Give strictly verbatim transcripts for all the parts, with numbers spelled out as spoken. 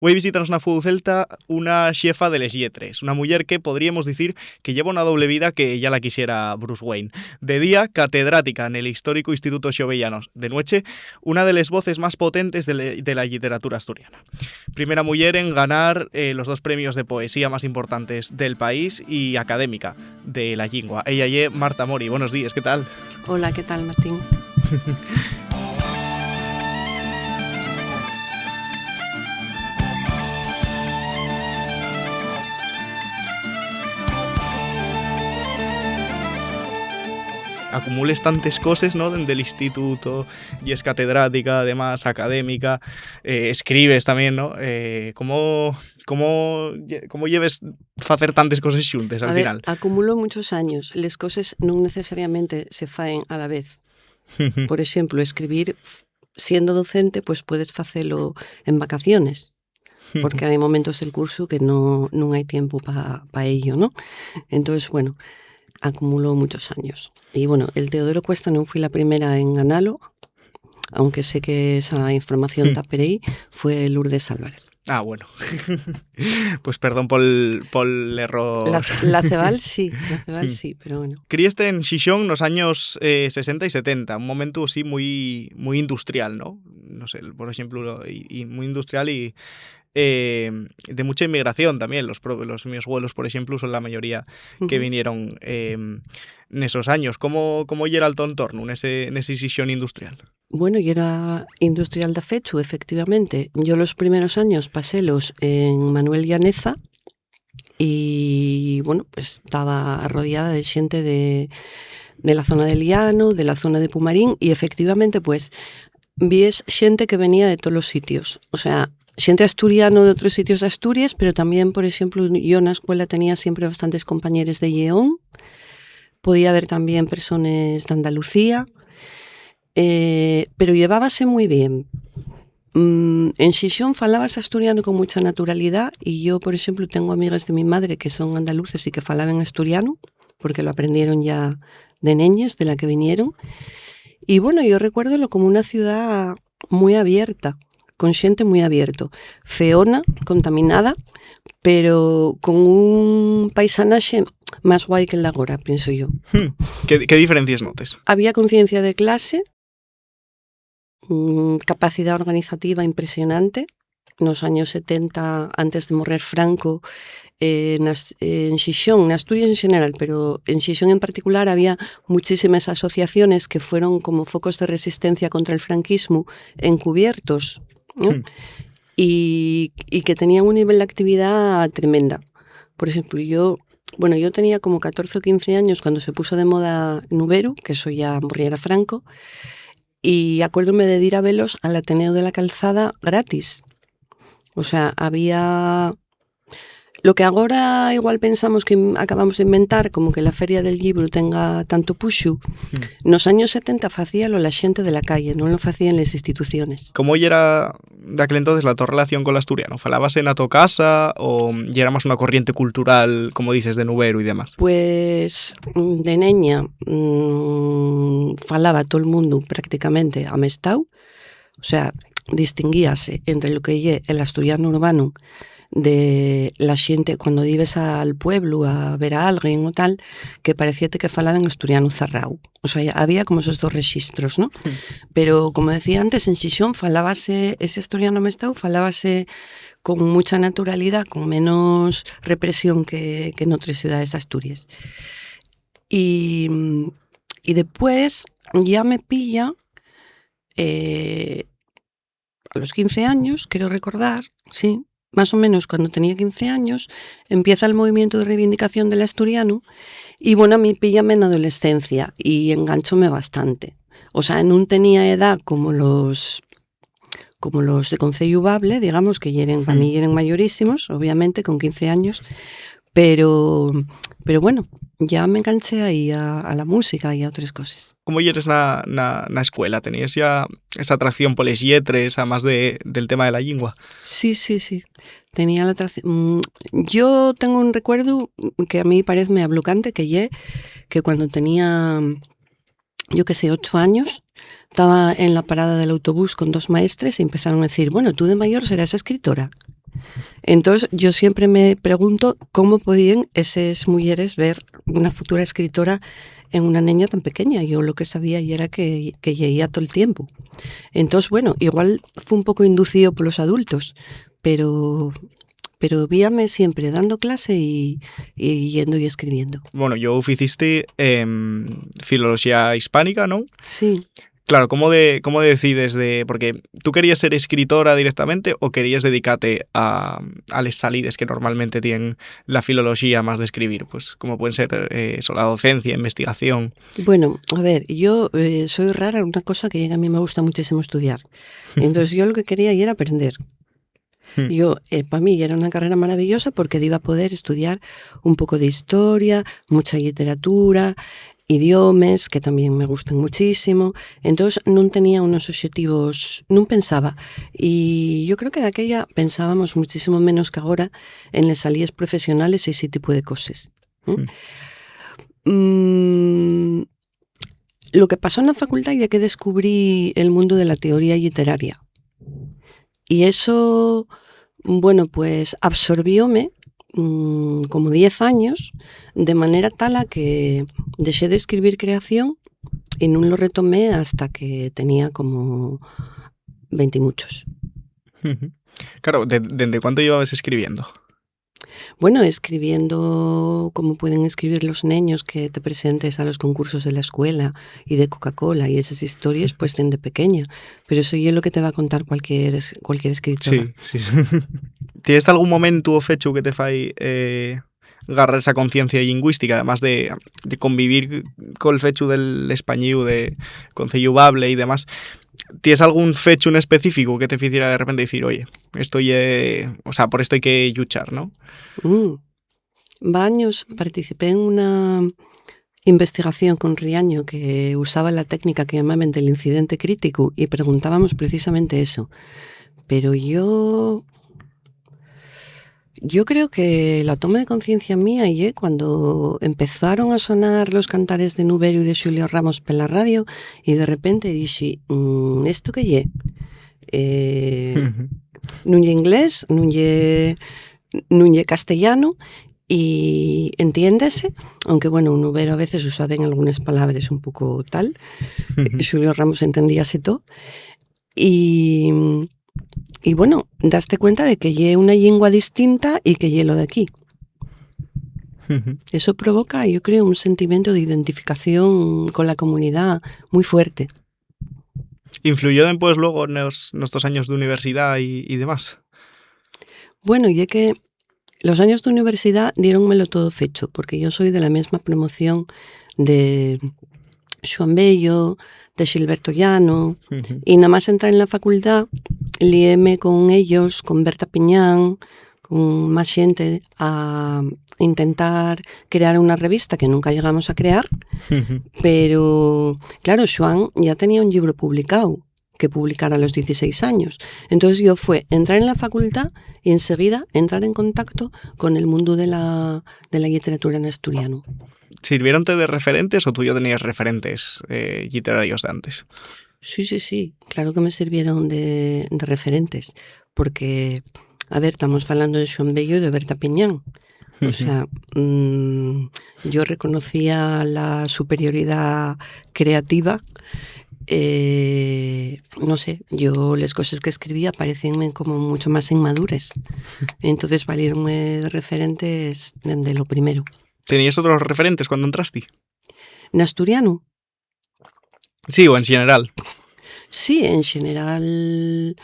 Güei visítanos na Fueu Celta una xefa de les lletres, una muyer que podríemos dicir que lleva una doble vida que yá la quisiera Bruce Wayne. De día, catedrática nel históricu Instituto Xovellanos. De nueche, una de les voces más potentes de le-, de la lliteratura asturiana. Primera muyer en ganar, eh, los dos premios de poesía más importantes del país y académica de la llingua. Ella ye Marta Mori. Buenos días, ¿qué tal? Hola, ¿qué tal, Martín? Acumules tantes coses, ¿no? Dende l'instituto, y es catedrática, además, académica, eh, escribes también, ¿no? Eh, ¿cómo, cómo lle-, cómo lleves facer tantes coses xuntes al A ver, final? Acumulo muchos años. Les coses non necesariamente se faen a la vez. Por exemplo, escribir siendo docente, pues puedes facelo en vacaciones, porque hai momentos del curso que no, non hai tiempo pa, pa ello, ¿no? Entonces, bueno, acumuló muchos años. Y bueno, el Teodoro Cuesta non fui la primera en ganalo, aunque sé que esa información Hmm. ta per aí, fue Lourdes Álvarez. Ah, bueno. Pues perdón pol, pol error. La, la Cebal sí, la Cebal Hmm. sí, pero bueno. Críeste en Xixón nos años, eh, sesenta y setenta, un momentu así mui, mui industrial, ¿no? No sé, por exemplu, y, y mui industrial y, eh, de mucha inmigración también. Los pro-, los mios güelos, por exemplu, son la mayoría que Ujú. vinieron, eh, nesos años. ¿Cómo, cómo yera el to entornu nese, nesi Xixón industrial? Bueno, yera industrial dafechu, efectivamente. Yo los primeros años pasélos en Manuel Llaneza y, bueno, pues, taba arrodiada de xente de, de la zona del Llano, de la zona de Pumarín, y efectivamente, pues, víes xente que venía de tolos sitios. O sea, xente asturiano de otros sitios de Asturias, pero también, por exemplu, yo na escuela tenía siempre bastantes compañeres de Lleón. Podía haber también persones d'Andalucía, eh, pero llevábase mui bien. Mm, en Xixón falábase asturiano con mucha naturalidá y yo, por exemplu, tengo amigas de mi madre que son andaluces y que falaben asturiano, porque lo aprendieron ya de neñes, de la que vinieron. Y bueno, yo recuérdolo como una ciudá mui abierta, con xente mui abierto, feona, contaminada, pero con un paisanaxe más guai que el d'agora, pienso yo. Hmm. ¿Qué, qué diferencies notes? Había conciencia de clase, mm, capacidá organizativa impresionante. Nos años setenta, antes de morrer Franco, eh, nas, en Xixón, en Asturias en xeneral, pero en Xixón en particular, había muchísimas asociaciones que fueron como focos de resistencia contra el franquismo encubiertos, ¿no? Hmm. Y, y que tenían un nivel de actividad tremenda. Por exemplu, yo, bueno, yo tenía como catorce o quince años cuando se puso de moda Nuberu, que eso ya morriera Franco, y acuérdome de dir a velos al Ateneo de la Calzada gratis. O sea, había lo que agora igual pensamos que in-, acabamos de inventar, como que la Feria del Llibru tenga tanto puxu, Hmm. nos años setenta facíalo la xente de la calle, non lo facían les instituciones. ¿Cómo yera daquel entonces la to relación col asturiano? ¿Falábase na to casa o yera más una corriente cultural, como dices, de Nuberu y demás? Pues, mm, de neña, mm, falaba tol mundu prácticamente amestáu. O sea, distinguíase entre lo que ye el asturiano urbano de la xente cuando dives al pueblu a ver a alguien o tal, que parecíate que falaben asturiano zarrao. O sea, había como esos dos rexistros, ¿no? Mm. Pero, como decía antes, en Xixón falábase, ese asturiano amestáu falábase con mucha naturalidá, con menos represión que, que n'otres ciudades d'Asturies. Y, y depués ya me pilla, eh, a los quince años, quiero recordar, sí, más o menos cuando tenía quince años, empieza el movimiento de reivindicación del asturiano y, bueno, a mí píllame en adolescencia y enganchóme bastante. O sea, nun tenía edá como los, como los de Conceyu Bable, digamos, que yeren, pa mí Mm. yeren mayorísimos, obviamente, con quince años, pero, pero bueno, ya me enganché ahí a, a la música y a otras cosas. ¿Cómo yeres na, na, na escuela? ¿Teníes ya esa atracción poles lletres, amás de, del tema de la llingua? Sí, sí, sí. Tenía la atracción. Mm, yo tengo un recuerdo que a mí parézme ablocante, que ye que cuando tenía, yo qué sé, ocho años, taba en la parada del autobús con dos maestres y empezaron a decir: "Bueno, tú de mayor serás escritora". Entós, yo siempre me pregunto cómo podíen eses muyeres ver una futura escritora en una neña tan pequeña. Yo lo que sabía yera que, que lleía tol tiempu. Entós, bueno, igual fue un poco inducío polos adultos, pero, pero víame siempre dando clase y, y yendo y escribiendo. Bueno, yo ficiste em, filoloxía hispánica, ¿no? Sí. Claro, ¿cómo, de, ¿cómo decides de...? Porque tú querías ser escritora directamente o querías dedicarte a, a les salides que normalmente tienen la filoloxía más d'escribir, pues como pueden ser eh, eso, la docencia, investigación. Bueno, a ver, yo eh, soy rara en una cosa que a mí me gusta muchísimo estudiar. Entonces yo lo que quería era aprender. Hmm. Yo, eh, pa mí yera una carrera maravillosa porque diba poder estudiar un poco de historia, mucha literatura, idiomes, que también me gustan muchísimo. Entós, nun tenía unos obxetivos, nun pensaba. Y yo creo que daquella pensábamos muchísimo menos que agora en les salíes profesionales y ese tipo de coses. ¿Mm? Hmm. Mm, lo que pasó na facultá ye que descubrí el mundo de la teoría literaria. Y eso, bueno, pues absorbióme mm, como diez años, de manera tala que dexé d'escribir creación y nun lo retomé hasta que tenía como venti y muchos. Ujú. Claro, de- ¿dende cuánto llevabas escribiendo? Bueno, escribiendo como pueden escribir los neños que te presentes a los concursos de la escuela y de Coca-Cola y esas historias, pues dende pequeña. Pero eso ye lo que te va a contar cualquier, es- cualquier escritora. Sí, sí, sí. ¿Tienes algún momentu o fechu que te fai eh, garrar esa conciencia lingüística, además de, de convivir col fechu del españíu, de conceyubable y demás? ¿Tienes algún fechu en específico que te ficiera de repente decir, oye, esto ye, o sea, por esto hay que lluchar, ¿no? Mm. Va años participé en una investigación con Riaño que usaba la técnica que llamaban del incidente crítico y preguntábamos precisamente eso. Pero yo, yo creo que la toma de conciencia mía ye cuando empezaron a sonar los cantares de Nuberu y de Xulio Ramos pela radio y de repente dixi, "Mm, ¿esto qué ye?" Eh, nun ye inglés, nun ye, nun ye castellano, y entiéndese, aunque, bueno, un Nuberu a veces usaben algunas palabras un poco tal, Xulio Ramos entendíase todo, y, y, bueno, daste cuenta de que ye una lengua distinta y que ye lo de aquí. Eso provoca, yo creo, un sentimiento de identificación con la comunidad muy fuerte. ¿Influyó después luego en los, nuestros años de universidad y, y demás? Bueno, ye que los años de universidad diéronmelo todo fecho, porque yo soy de la mesma promoción de Xuan Bello, de Xilberto Llano, Ujú. Y namás entrar en la facultá, liéme con ellos, con Berta Piñán, con más xente, a intentar crear una revista que nunca llegamos a crear, Ujú. pero, claro, Xuan ya tenía un libro publicado, que publicara a los dieciséis años. Entonces yo fue entrar en la facultá y enseguida entrar en contacto con el mundo de la, de la literatura en asturiano. ¿Sirviéronte de referentes o tú ya tenías referentes eh, literarios de antes? Sí, sí, sí, claro que me sirvieron de, de referentes, porque, a ver, estamos hablando de Xuan Bello y de Berta Piñán. O sea, mm, yo reconocía la superioridad creativa. Eh, no sé, yo las cosas que escribía parecíanme como mucho más inmadures. Entonces valieronme de referentes desde lo primero. ¿Tenías otros referentes cuando entraste? En asturiano, Sí, o en general. Sí, en general,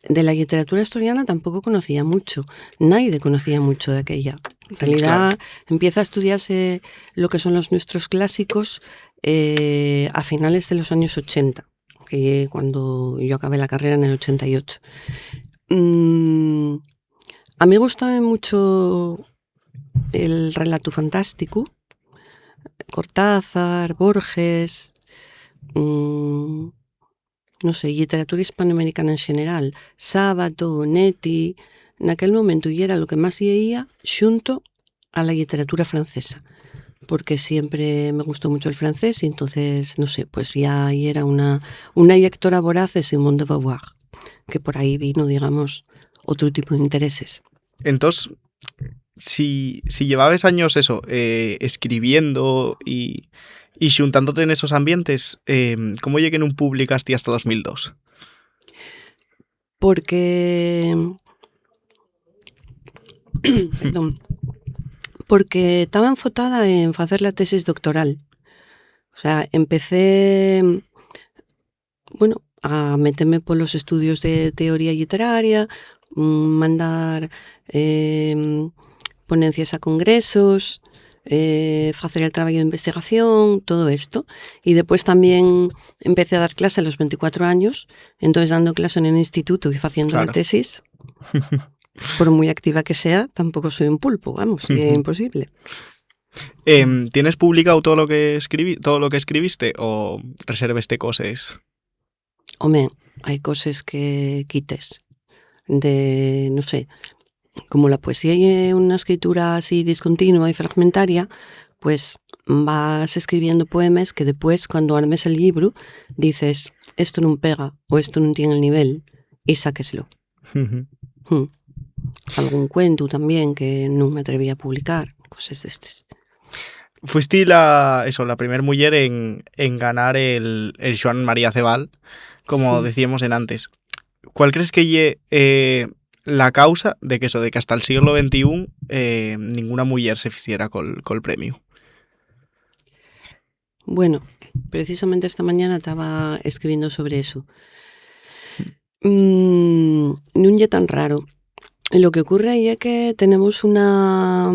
de la literatura asturiana tampoco conocía mucho. Nadie conocía mucho de aquella. En realidad, Claro. Empieza a estudiarse lo que son los nuestros clásicos eh, a finales de los años ochenta, que cuando yo acabé la carrera en el ochenta y ocho. Mm, a mí gustaba mucho el relato fantástico, Cortázar, Borges, mm, no sé, literatura hispanoamericana en general, Sábato, Onetti, en aquel momento y era lo que más leía xunto a la literatura francesa, porque siempre me gustó mucho el francés y entonces, no sé, pues ya ahí era una, una lectora voraz de Simone de Beauvoir, que por ahí vino, digamos, otru tipu d'intereses. Entós, si, si llevaves años eso, eh, escribiendo y, y xuntándote en esos ambientes, em, ¿cómo ye que nun publicasti hasta dos mil dos? Porque, perdón, porque taba enfotada en facer la tesis doctoral. O sea, empecé, bueno, a meteme polos estudios de teoría lliteraria, mm, mandar, em, ponencias a congresos, eh, facer el trabayu d'investigación, todo esto. Y depués tamién empecé a dar clase a los veinticuatro años, entonces dando clase en un instituto y faciendo la Claro. tesis, por muy activa que sea, tampoco soy un pulpo, vamos, ye Ujú. imposible. Em, ¿tienes publicao todo lo que escribi-, todo lo que escribiste o reserveste coses? Home, hai coses que quites de, no sé, como la poesía ye una escritura así discontinua y fragmentaria, pues vas escribiendo poemes que depués, cuando armes el llibru, dices, "Esto nun pega" o "Esto nun tien el nivel", y sáqueslo. Ujú. Hmm. Algún cuentu tamién que nun m'atreví a publicar, coses d'estes. Fuisti la, eso, la primer muyer en, en ganar el, el Xuan María Cebal, como Sí. decíamos en antes. ¿Cuál crees que ye, eh, la causa de que eso, de que hasta el siglo veintiún, eh, ninguna muyer se ficiera col, col premiu? Bueno, precisamente esta mañana taba escribiendo sobre eso. Mm, nun ye tan raro. Lo que ocurre ye que tenemos una,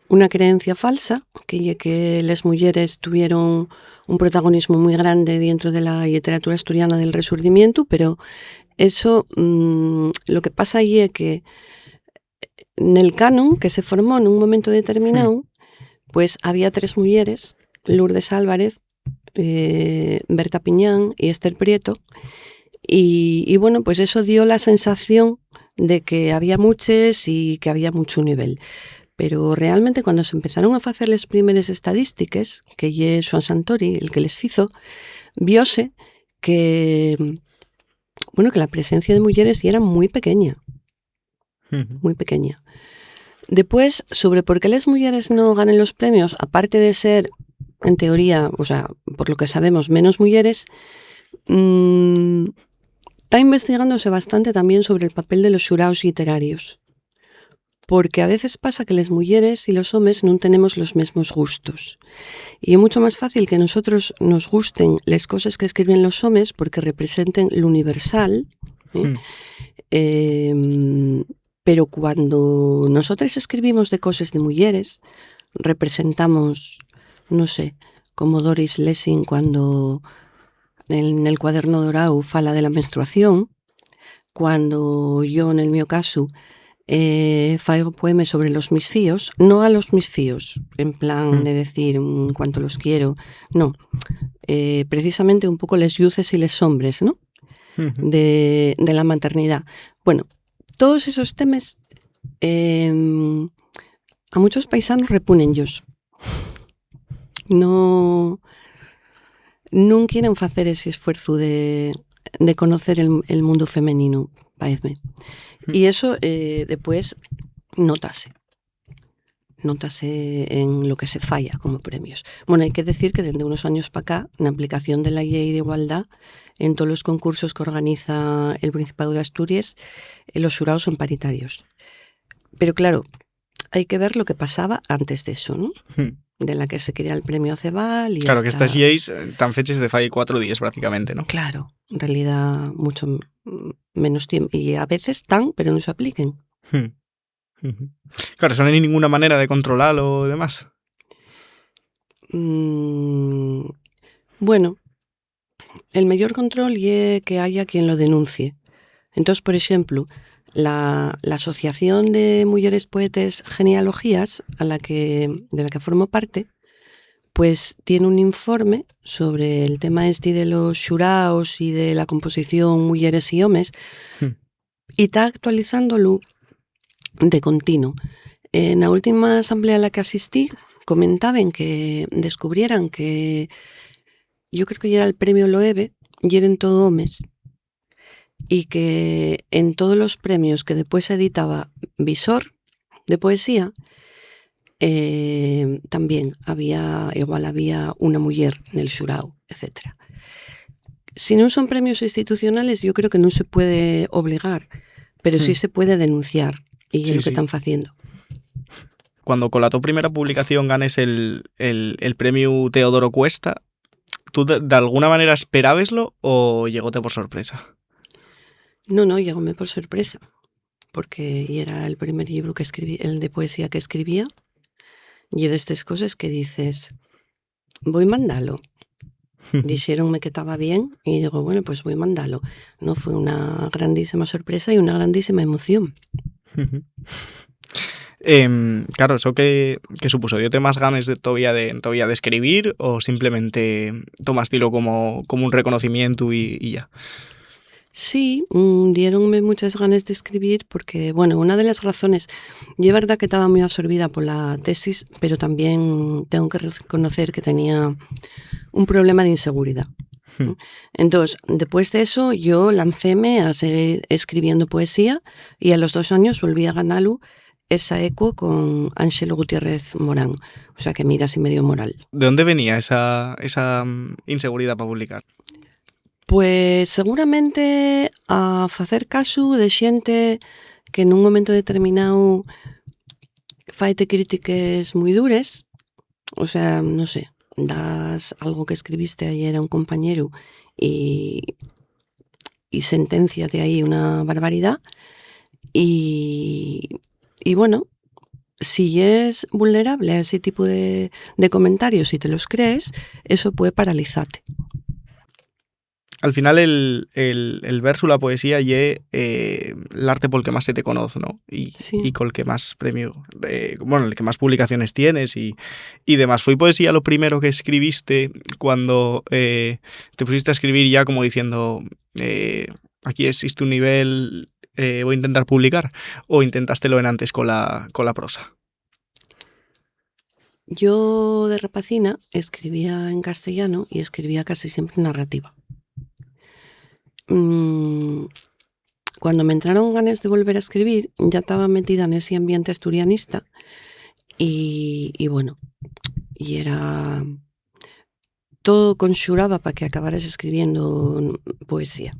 una creencia falsa, que ye que les muyeres tuvieron un protagonismo muy grande dientro de la lliteratura asturiana del Resurgimientu, pero eso, mm, lo que pasa ye que nel canon que se formó nun momento determináu, Mm. pues había tres muyeres, Lourdes Álvarez, eh, Berta Piñán y Esther Prieto, y, y bueno, pues eso dio la sensación de que había muches y que había muchu nivel. Pero realmente, cuando se empezaron a facer les primeres estadístiques, que ye Xuan Santori el que les fizo, vióse que, bueno, que la presencia de muyeres yera mui pequeña, Ujú. mui pequeña. Depués, sobre por qué les muyeres no ganen los premios, aparte de ser, en teoría, o sea, por lo que sabemos, menos muyeres, mm, ta investigándose bastante tamién sobre el papel de los xuraos lliterarios. Porque a veces pasa que les muyeres y los homes nun tenemos los mesmos gustos. Y ye mucho más fácil que nosotros nos gusten les coses que escriben los homes porque representen l'universal, ¿eh? Hmm. Em, pero cuando nosotros escribimos de coses de muyeres, representamos, no sé, como Doris Lessing cuando en el cuaderno dorao fala de la menstruación, cuando yo, en el mío caso, eh, faigo poemes sobre los mis fíos, no a los mis fíos, en plan Hmm. de decir, "Mm, cuánto los quiero", no, eh, precisamente un poco les lluces y les sombres, ¿no? Ujú. De, de la maternidad. Bueno, todos esos temes, em, a muchos paisanos repúnenllos. No, nun quieren facer ese esfuerzu de, de conocer el, el mundo femenino, paezme. Hmm. Y eso, eh, depués, nótase. Nótase en lo que se faya como premios. Bueno, hai que decir que dende unos años pa acá, na aplicación de la Llei d'Igualdá, en tolos concursos qu'organiza el Principáu d'Asturies, eh, los xuraos son paritarios. Pero, claro, hai que ver lo que pasaba antes d'eso, ¿no? Hmm. De la que se crea el premio Acebal y Claro, que hasta estas lleis, eh, tán feches de fai cuatro díes, prácticamente, ¿no? Claro, en realidá, mucho m-, menos tiempo. Y a veces tán, pero nun se apliquen. Hmm. Ujú. Claro, eso non hai ninguna manera de controlalo y demás. Mm, bueno, el meyor control ye que haya quien lo denuncie. Entós, por exemplu, la, la Asociación de Muyeres Poetes Genealogías, a la que, de la que formo parte, pues, tien un informe sobre el tema esti de los xuraos y de la composición muyeres y homes, Hmm. y ta actualizándolu de continuo. Eh, na última asamblea a la que asistí, comentaben que descubrieran que, yo creo que yera el premio Loewe, yeren todo homes. y que en todos los premios que después editaba Visor de poesía, eh, también había, igual había una mujer en el xurao, etcétera. Si nun son premios institucionales, yo creo que nun se puede obligar, pero sí, sí, se puede denunciar, y es, sí, lo que, sí, están haciendo. Cuando cola to primera publicación ganes el, el, el premiu Teodoro Cuesta, ¿tú de, d'alguna manera esperábeslo o llegóte por sorpresa? No, no, llegóme por sorpresa, porque yera el primer llibru que escribí, el de poesía que escribía, y d'estes coses que dices, "Voi mandalo". Dixéronme que taba bien y digo, "Bueno, pues voi mandalo". No, fue una grandísima sorpresa y una grandísima emoción. Em, claro, ¿eso qué, qué supuso? ¿Dio-te más ganes de, tovía de, tovía de escribir o simplemente tomastilo como, como un reconocimientu y, y ya? Sí, mm, diéronme muchas ganes de escribir porque, bueno, una de las razones, ye verdá que taba muy absorbida pola tesis, pero también tengo que reconocer que tenía un problema d'inseguridá. Hmm. Entós, depués de eso, yo lancéme a seguir escribiendo poesía y a los dos años volví a ganalu esa eco con Ángelo Gutiérrez Morán. O sea que mira, si me dio moral. ¿De dónde venía esa, esa, mm, inseguridá pa publicar? Pues seguramente a facer casu de xente que nun momentu determináu faite crítiques mui dures, o sea, no sé, das algo que escribiste ayer a un compañeru y, y senténciate ahí una barbaridá y, y bueno, si es vulnerable a ese tipo de, de comentarios y te los crees, eso puede paralizarte. Al final, el, el, el versu, la poesía, ye, eh, l'arte pol que más se te conoz, ¿no? Y, sí, y col que más premio, eh, bueno, el que más publicaciones tienes y, y demás. ¿Foi poesía lo primero que escribiste cuando, eh, te pusiste a escribir ya como diciendo, eh, "Aquí existe un nivel, eh, voy a intentar publicar"? ¿O intentástelo enantes con la, con la prosa? Yo de rapacina escribía en castellano y escribía casi siempre narrativa. Mm, cuando me entraron ganes de volver a escribir, ya taba metida nesi ambiente asturianista y, y bueno, y era, todo conxuraba pa que acabaras escribiendo poesía,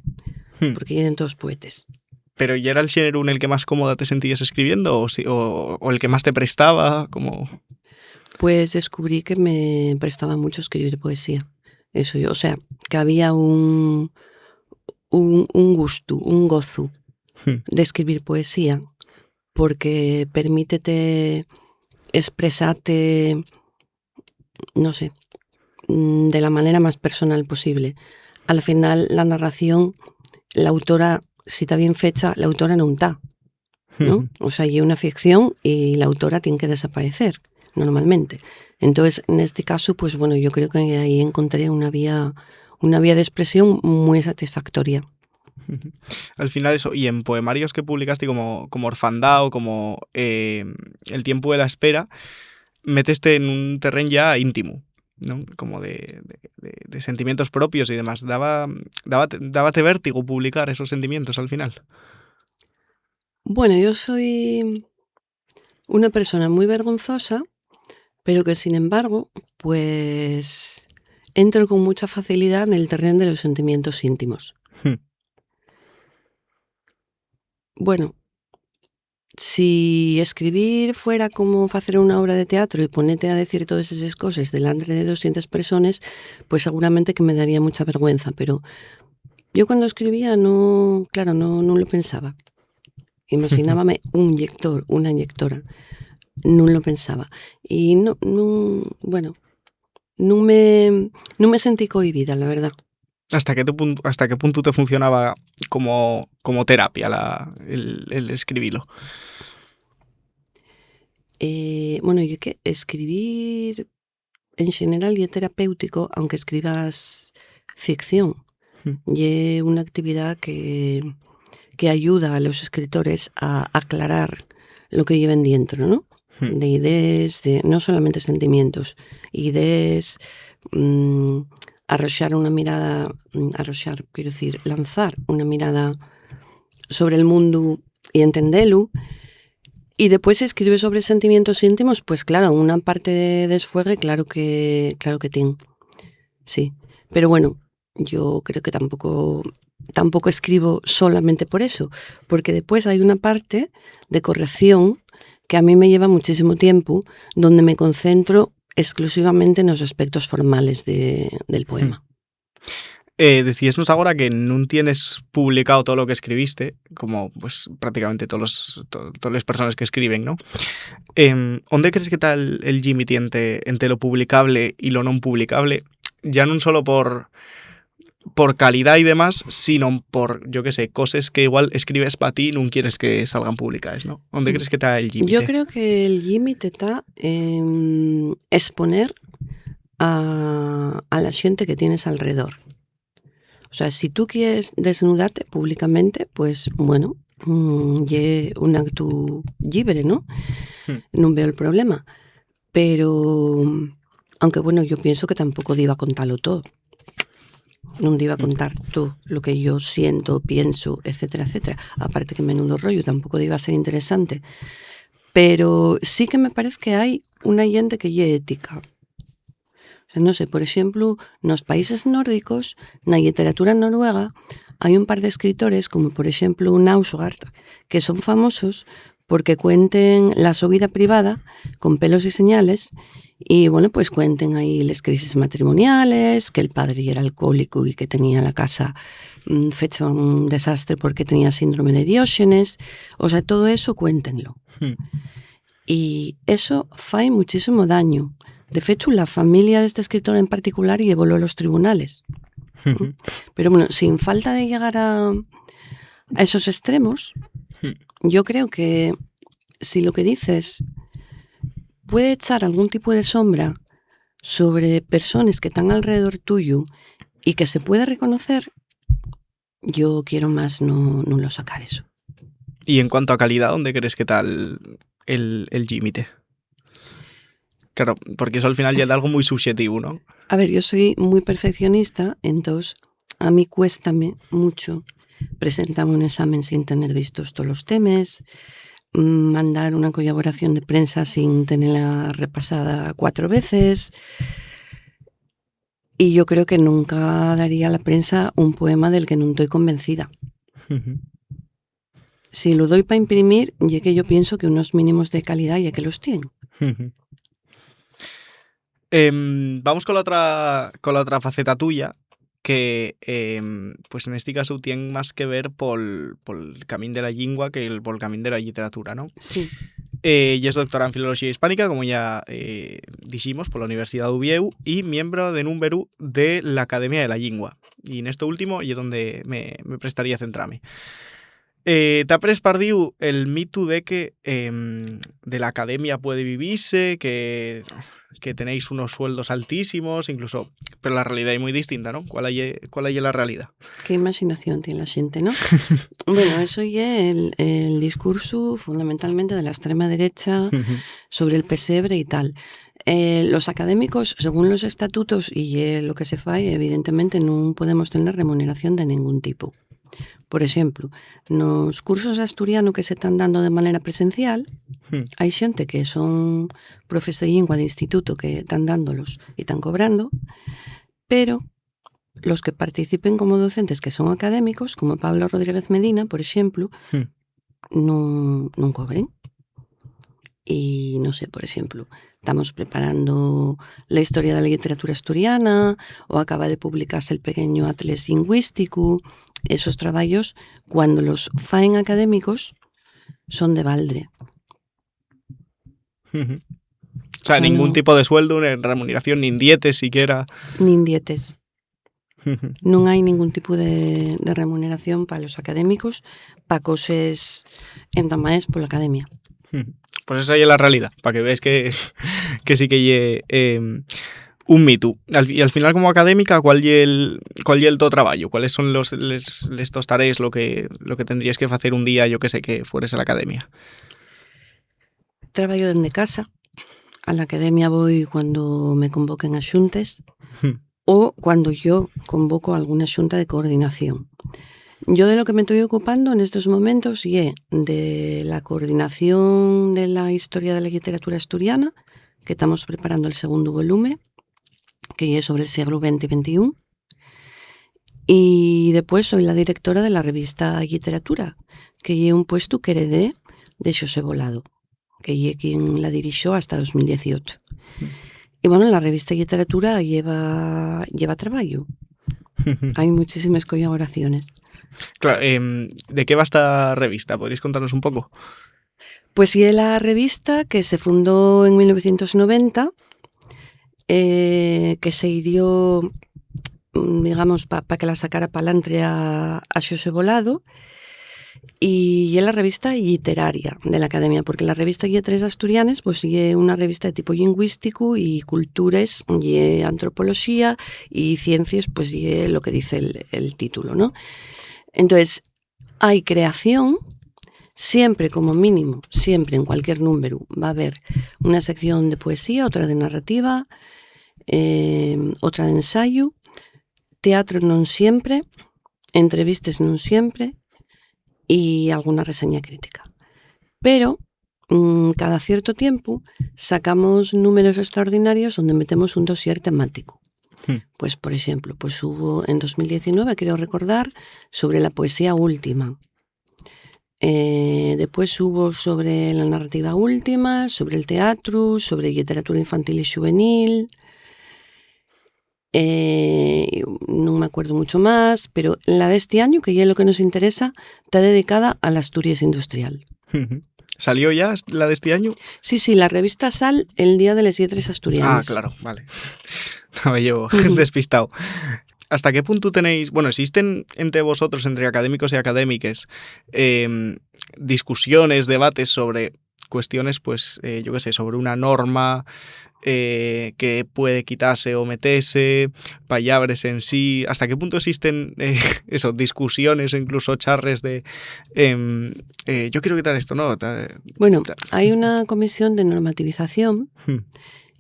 hmm, porque yeren todos poetes. ¿Pero yera el xéneru nel que más cómoda te sentíes escribiendo o si, o, o el que más te prestaba? Como... Pues descubrí que me prestaba mucho escribir poesía. Eso yo, o sea, que había un, un, un gustu, un gozu, hmm, de escribir poesía, porque permítete expresate, no sé, mm, de la manera más personal posible. Al final, la narración, la autora, si ta bien fecha, la autora nun ta, ¿no? Ujú. O sea, ye una ficción y la autora tien que desaparecer, normalmente. Entonces, nesti casu, pues, bueno, yo creo que ahí encontré una vía, una vía d'espresión mui satisfactoria. Ujú. Al final, eso, y en poemarios que publicaste como, como Orfandao, como, eh, El tiempu de la espera, meteste en un terrén ya íntimo, ¿no? Como de, de, de, de sentimientos propios y demás. Daba, daba, dábate vértigo publicar esos sentimientos al final. Bueno, yo soy una persona muy vergonzosa, pero que, sin embargo, pues, entro con mucha facilidad en el terreno de los sentimientos íntimos. Hmm. Bueno, si escribir fuera como facer una obra de teatro y ponete a decir todes eses coses delantre de doscientas persones, pues seguramente que me daría mucha vergüenza, pero yo cuando escribía no, claro, no, nun lo pensaba. Imaxinábame un llector, una llectora. Nun lo pensaba. Y no, nun, bueno, nun me, nun me sentí cohibida, la verdá. ¿Hasta qué te pun-, hasta qué puntu te funcionaba como, como terapia la, el, el escribilo? Eh, bueno, yo que escribir en general ye terapéutico, aunque escribas ficción. Hmm. Ye una actividá que, que ayuda a los escritores a aclarar lo que lleven dientro, ¿no? Hmm. De idees, de, no solamente sentimientos, idees, mm, arroxar una mirada, mm, arroxar, quiero decir, lanzar una mirada sobre el mundu y entendelu. Y después escribe sobre sentimientos íntimos, pues claro, una parte de desfuegue, claro que, claro que tiene. Sí. Pero bueno, yo creo que tampoco, tampoco escribo solamente por eso, porque después hay una parte de corrección que a mí me lleva muchísimo tiempo, donde me concentro exclusivamente en los aspectos formales de, del poema. Eh, decíesnos agora que nun tienes publicao too lo qu'escribiste, como, pues, prácticamente tolos, to-, toles persones qu'escriben, ¿no? Em, ¿ónde crees que ta el, el límite ente, ente lo publicable y lo non publicable? Ya nun solo por, por calidá y demás, sino por, yo qué sé, coses que igual escribes pa ti y nun quieres que salgan publicaes, ¿no? ¿Ónde crees que ta el límite? Yo creo que el límite ta en exponer a, a la xente que tienes alredor. O sea, si tú quieres desnudarte públicamente, pues, bueno, mm, ye un actu llibre, ¿no? Hmm. Nun veo el problema. Pero, aunque, bueno, yo pienso que tampoco diba contalo todo. Nun diba contar todo lo que yo siento, pienso, etcétera, etcétera. Aparte que menudo rollo, tampoco diba ser interesante. Pero sí que me parece que hai una xente que ye ética. O sea, no sé, por exemplu, nos países nórdicos, na lliteratura noruega, hai un par d'escritores, como por exemplu Knausgård, que son famosos porque cuenten la so vida privada con pelos y señales, y, bueno, pues cuenten ahí les crisis matrimoniales, que el padre yera alcohólico y que tenía la casa, mm, fecha un desastre porque tenía síndrome de Diógenes. O sea, todo eso cuéntenlo. Hmm. Y eso fai muchísimo daño. De fechu, la familia d'este escritor en particular llevólo a los tribunales. Pero bueno, sin falta de llegar a, a esos extremos, Hmm. yo creo que si lo que dices puede echar algún tipo de sombra sobre personas que están alrededor tuyo y que se puede reconocer, yo quiero más no, no lo sacar eso. Y en cuanto a calidá, ¿ónde crees que ta el, el, el límite? Claro, porque eso al final ya es algo muy subjetivo, ¿no? A ver, yo soy muy perfeccionista, entonces a mí cuéstame mucho presentar un examen sin tener vistos todos los temas, mm, mandar una colaboración de prensa sin tenerla repasada cuatro veces. Y yo creo que nunca daría a la prensa un poema del que nun estoy convencida. Si lo doy pa imprimir, ye que yo pienso que unos mínimos de calidá ye que los tien. Em, vamos con la otra, con la otra faceta tuya, que, em, pues en este caso tien más que ver pol, pol camín de la llingua que el, pol camín de la lliteratura, ¿no? Sí. Eh, y es doctora en Filoloxía Hispánica, como ya, eh, diximos, pola Universidá d'Uviéu y miembro de númberu de l'Academia de la Llingua. Y nesto último ye donde me, me prestaría centrame. Eh, ta prespardíu el mitu de que, em, de la academia puede vivise, que, que tenéis unos sueldos altísimos, incluso, pero la realidá ye mui distinta, ¿no? ¿Cuál ye, cuál ye la realidá? Qué imaginación tiene la xente, ¿no? Bueno, eso ye el, el discursu fundamentalmente de la extrema derecha sobre el pesebre y tal. Eh, los académicos, según los estatutos y, eh, lo que se fai, evidentemente nun podemos tener remuneración de ningún tipo. Por exemplu, nos cursos d'asturianu que se tán dando de manera presencial, Hmm. hai xente que son profes de llingua d'instituto que tán dándolos y tán cobrando, pero los que participen como docentes que son académicos, como Pablo Rodríguez Medina, por exemplu, Hmm. nun, nun cobren. Y, no sé, por exemplu, tamos preparando la historia de la lliteratura asturiana, o acaba de publicase el pequeño atles llingüísticu. Esos trabayos, cuando los faen académicos, son de baldre. Ujú. O sea, O sea, ningún no. tipo de sueldo, ni remuneración, nin dietes siquiera. Nin dietes. Nun hai ningún tipo de, de remuneración pa los académicos, pa coses entamaes pola academia. Pues esa ye la realidá, pa que veas que, que sí que ye, em, un mitu. Al, y al final, como académica, ¿cuál ye el, cuál ye el to trabayu? ¿Cuáles son los, les, les tos tarees, lo que, lo que tendríes que facer un día, yo que sé, que fueres a la academia? Trabayo dende casa. A la academia voi cuando me convoquen a xuntes Hmm. o cuando yo convoco alguna xunta de coordinación. Yo de lo que me toi ocupando nestos momentos ye de la coordinación de la historia de la lliteratura asturiana, que tamos preparando el segundu volume, que ye sobre el sieglu venti y ventiún. Y depués soi la directora de la revista Lliteratura, que ye un puestu qu'heredé de Xosé Bolado, que ye quien la dirixó hasta dos mil dieciocho. Y bueno, la revista Lliteratura lleva, lleva trabayu. Hai muchísimes colaboraciones. Claro, em, ¿de qué va esta revista? ¿Podríais contarnos un poco? Pues ye la revista que se fundó en mil novecientos noventa, eh, que se idió, mm, digamos, pa, pa que la sacara pa'lantre a, a Xosé Bolado, y ye la revista lliteraria de la Academia, porque la revista Lletres Asturianes, pues, ye una revista de tipo lingüístico y cultures, ye antropoloxía y ciencies, pues, ye lo que dice el, el título, ¿no? Entonces, hai creación, siempre, como mínimo, siempre en cualquier númberu va haber una sección de poesía, otra de narrativa, eh, otra de ensayu, teatro non siempre, entrevistes non siempre y alguna reseña crítica. Pero, mm, cada cierto tiempu sacamos números extraordinarios onde metemos un dossier temático. Hmm. Pues, por exemplo, pues hubo en dos mil diecinueve, creo recordar, sobre la poesía última. Eh, depués hubo sobre la narrativa última, sobre el teatru, sobre literatura infantil y xuvenil. Eh, y nun me acuerdo mucho más, pero la d'esti añu, que ye lo que nos interesa, ta dedicada a l'Asturies industrial. ¿Salió ya la d'esti añu? Sí, sí, la revista sal el Día de les Lletres Asturianes. Ah, claro, vale. Estaba yo despistao. ¿Hasta qué punto tenéis, bueno, existen entre vosotros, entre académicos y académiques, em, discusiones, debates sobre cuestiones, pues, eh, yo qué sé, sobre una norma, eh, que puede quitase o metese, pallabres en sí? ¿Hasta qué punto existen, eh, eso, discusiones o incluso charres de, em, eh, "Yo quiero quitar esto, ¿no?" Ta- Bueno, ta- hai una comisión de normativización Hmm.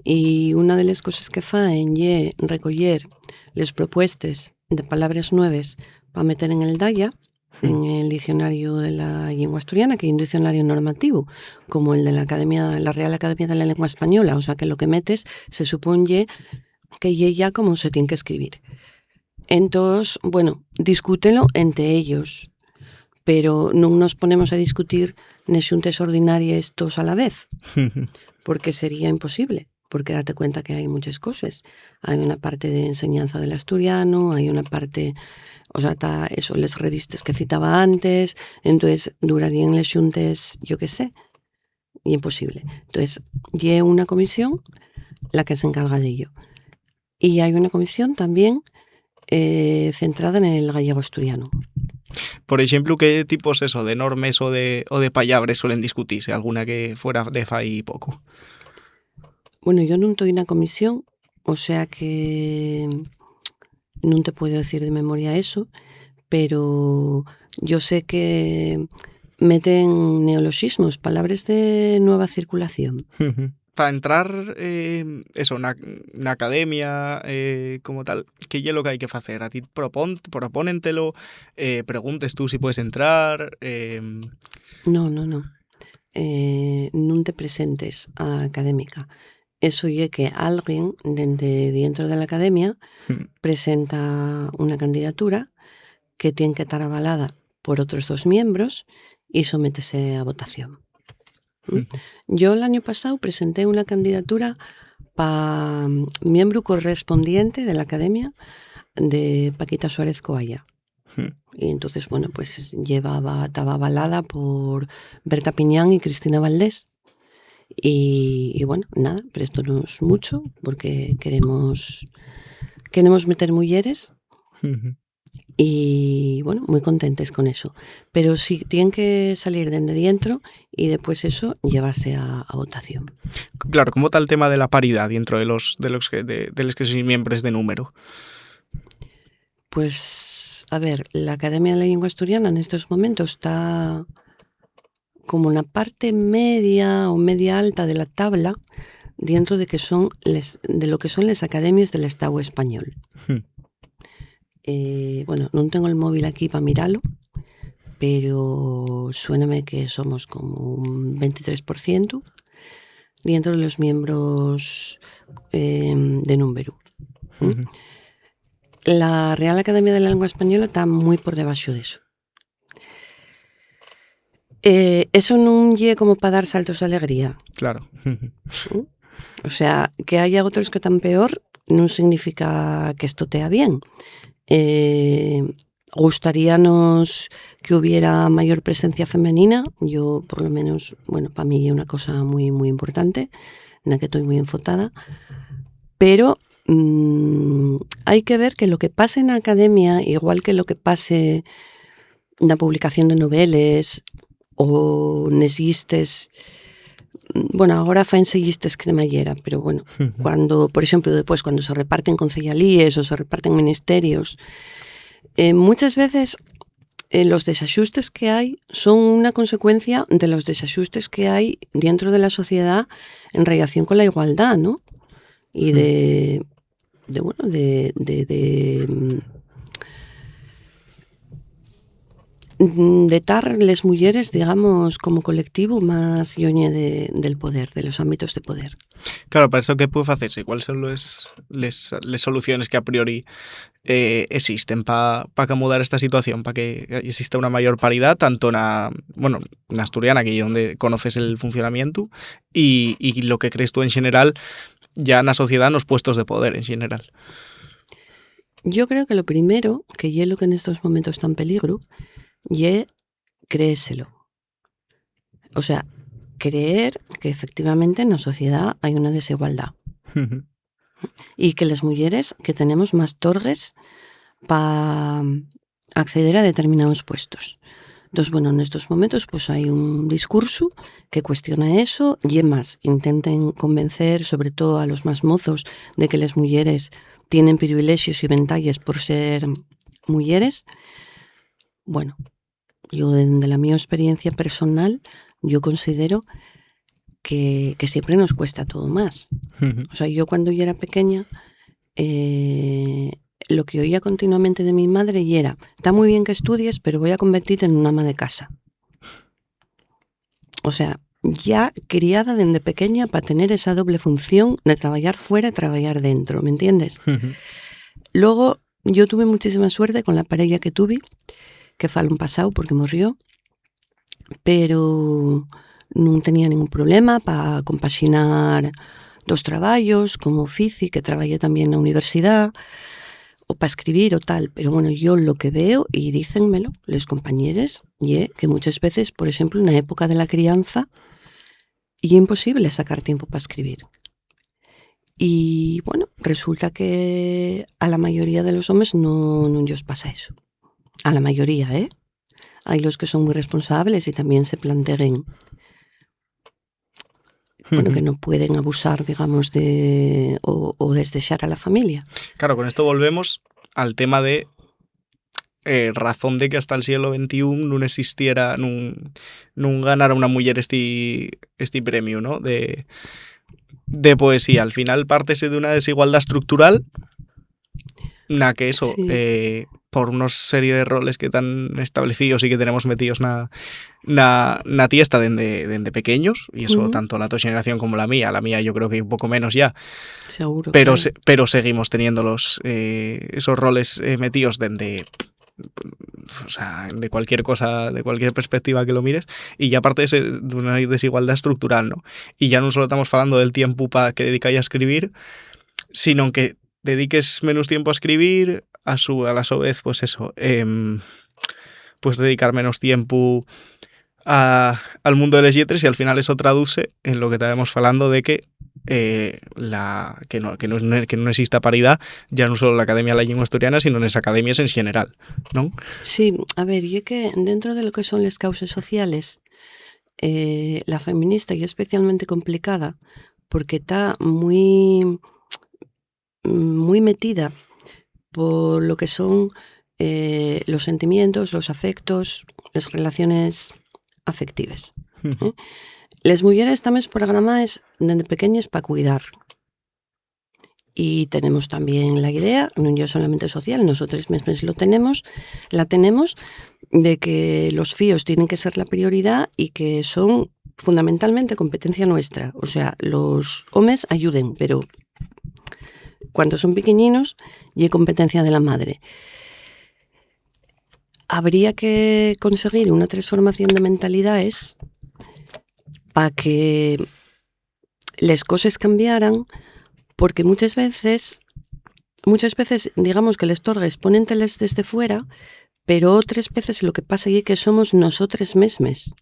y una de les coses que faen ye recoyer les propuestes de palabres nueves pa meter en el DAIA, en el Diccionario de la Llingua Asturiana, que ye un diccionario normativo, como el de la Academia, la Real Academia de la Lengua Española, o sea que lo que metes se supón ye que ye ya como se tien que escribir. Entós, bueno, discútelo ente ellos, pero nun nos ponemos a discutir nes xuntes ordinaries toos a la vez, porque sería imposible, porque date cuenta que hai muches coses. Hai una parte de enseñanza del asturiano, hai una parte, o sea, ta eso, les revistes que citaba antes, entonces duraríen les xuntes, yo qué sé, y imposible. Entonces, ye una comisión la que se encarga d'ello. Y hai una comisión también, eh, centrada nel gallego asturiano. Por exemplu, ¿qué tipos, eso, de normes o de, o de pallabres suelen discutise? ¿Alguna que fuera de fai poco? Bueno, yo nun toi na comisión, o sea que nun te puedo decir de memoria eso, pero yo sé que meten neoloxismos, palabres de nueva circulación. Pa entrar, eh, eso, na, na academia, eh, como tal, ¿qué ye lo que hai que facer? ¿A ti propón-, propónentelo? Eh, ¿preguntes tú si puedes entrar? Em, No, no, no. Eh, nun te presentes a académica. Eso ye que alguien dende dientro de la academia Hmm. presenta una candidatura que tien que tar avalada por otros dos miembros y sométese a votación. ¿Mm? Ujú. Yo l'añu pasáu presenté una candidatura pa, mm, miembru correspondiente de la academia de Paquita Suárez Coalla. Hmm. Y entonces, bueno, pues llevaba, taba avalada por Berta Piñán y Cristina Valdés. Y, y bueno, nada, prestónos mucho porque queremos, queremos meter muyeres Ujú. y, bueno, muy contentes con eso. Pero sí, tien que salir dende dientro y después eso llevase a, a votación. Claro, ¿cómo está el tema de la paridad dentro de los, de los que, de, de les que sois miembros de número? Pues, a ver, la Academia de la Lengua Asturiana en estos momentos está como una parte media o media alta de la tabla dentro de que son les, de lo que son les academies del Estado español. Hmm. Eh, bueno, nun tengo el móvil aquí pa miralo, pero suéname que somos como un veintitrés por ciento dientro de los miembros, em, de númberu. ¿Mm? Ujú. La Real Academia de la Lengua Española ta mui por debaxo d'eso. Eh, eso nun ye como pa dar saltos d'alegría. Claro. ¿Mm? O sea, que haya otros que tan peor nun significa que esto tea bien. Eh, gustaríanos que hubiera mayor presencia femenina. Yo, por lo menos, bueno, pa mí ye una cosa mui, mui importante, na que toi mui enfotada. Pero, mm, hai que ver que lo que pase na academia, igual que lo que pase na publicación de noveles o nes llistes, bueno, agora faense llistes cremallera, pero bueno, Ujú. cuando, por exemplo, después, cuando se reparten conceyalíes o se reparten ministerios, eh, muchas veces, eh, los desaxustes que hai son una consecuencia de los desaxustes que hai dientro de la sociedá en relación con la igualdá, ¿no? Y de, de, bueno, de, de, de, mm, mm, de tar les muyeres, digamos, como colectivo más lloñe de, del poder, de los ámbitos de poder. Claro, para eso, ¿qué puede hacerse? ¿Cuáles son les, les, les soluciones que a priori, eh, existen pa, pa acomodar esta situación, pa que exista una mayor paridad, tanto na, bueno, na asturiana, que ye donde conoces el funcionamiento, y, y lo que crees tú en general, ya na sociedá, nos puestos de poder en general? Yo creo que lo primero, que ye lo que en estos momentos está en peligro, ye creéselo. O sea, creer que efectivamente na sociedá hai una desigualdá. Ujú. Y que les muyeres que tenemos más torgues pa acceder a determinados puestos. Entonces, bueno, en estos momentos, pues, hai un discurso que cuestiona eso, y más, intenten convencer, sobre todo a los más mozos, de que les muyeres tienen privilexios y ventajes por ser muyeres. Bueno, yo, dende la mi experiencia personal, yo considero que, que siempre nos cuesta todo más. Ujú. O sea, yo cuando yo era pequeña, eh, lo que oía continuamente de mi madre yera: "Está muy bien que estudies, pero voy a convertirte en una ama de casa". O sea, ya criada dende pequeña pa tener esa doble función de trabayar fuera y trabayar dentro, ¿me entiendes? Ujú. Luego, yo tuve muchísima suerte con la pareya que tuve, que fue un pasado porque murió, pero nun tenía ningún problema pa compaxinar dos trabayos, como fici, que trabajé también na universidad, o pa escribir o tal. Pero bueno, yo lo que veo, y dícenmelo les compañeres, ye que muchas veces, por exemplo, na época de la crianza, ye imposible sacar tiempo pa escribir. Y, bueno, resulta que a la mayoría de los homes no, nun yos pasa eso. A la mayoría, ¿eh? Hai los que son muy responsables y también se planteguen, bueno, que Ujú. no pueden abusar, digamos, de, o, o desdexar a la familia. Claro, con esto volvemos al tema de, eh, razón de que hasta el siglo veintiún nun existiera, nun, nun ganara una muyer esti, esti premiu, ¿no? De, de poesía. Al final, pártese d'una desigualdá estructural na que eso, Sí. eh, por una serie de roles que tán establecíos y que tenemos metíos na, na, na tiesta dende, dende pequeños, y eso Ujú. tanto la to xeneración como la mía, la mía yo creo que un poco menos ya, Seguro, pero claro. se-, pero seguimos teniendo los, eh, esos roles, eh, metíos dende, o sea, de cualquier cosa, de cualquier perspectiva que lo mires, y ya parte ese, d'una desigualdá estructural, ¿no? Y ya nun solo estamos falando del tiempu pa, que dedicáis a escribir, sino que dediques menos tiempu a escribir, a su, a la so vez, pues eso, em, pues dedicar menos tiempu a, al mundo de les lletres, y al final eso traduce en lo que estábamos falando de que, eh, la, que no, que no es ne-, que nun exista paridá, ya nun solo na Academia de la Llingua Asturiana, sino nes academias en general, ¿non? Sí, a ver, ye que dentro de lo que son les causes sociales, eh, la feminista ye especialmente complicada porque ta mui, mui metida por lo que son, eh, los sentimientos, los afectos, les relaciones afectives, Ujú. ¿eh? Les muyeres tamos programaes dende pequeñes pa cuidar. Y tenemos también la idea, nun ye solamente social, nosotros mesmos lo tenemos, la tenemos, de que los fíos tienen que ser la prioridad y que son fundamentalmente competencia nuestra. O sea, los homes ayuden, pero cuando son pequeñinos, ye competencia de la madre. Habría que conseguir una transformación de mentalidades pa que les coses cambiaran, porque muchas veces, muchas veces, digamos que les torgues pónenteles desde fuera, pero otras veces lo que pasa ye que somos nosotres mesmes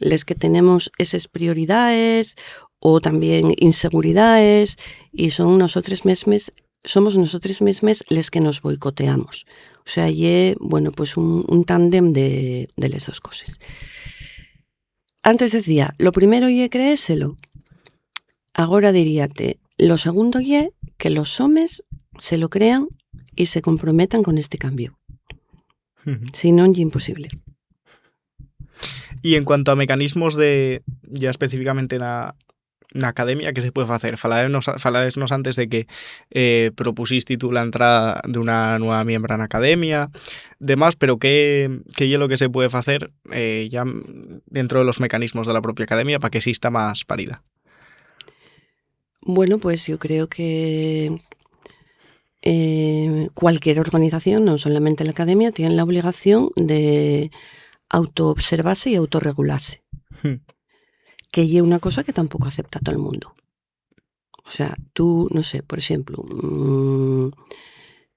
les que tenemos eses prioridaes o también inseguridaes, y son nosotres mesmes, somos nosotres mesmes les que nos boicoteamos. O sea, ye, bueno, pues un, un tándem de, de les dos coses. Antes decía, lo primero ye creéselo. Agora diríate, lo segundo ye que los homes se lo crean y se comprometan con este cambio. Si non, ye imposible. Y en cuanto a mecanismos de, ya específicamente na, na academia, ¿qué se puede facer? Falaesnos, falaesnos antes de que, eh, propusisti tú la entrada d'una nueva miembra na academia, demás, pero ¿qué, qué ye lo que se puede facer, eh, ya dentro de los mecanismos de la propia academia pa que exista más paridá? Bueno, pues yo creo que, eh, cualquier organización, no solamente la academia, tiene la obligación de autoobservase y autorregulase, Hmm. Que ye una cosa que tampoco acepta todo el mundo. O sea, tú, no sé, por exemplu, mm,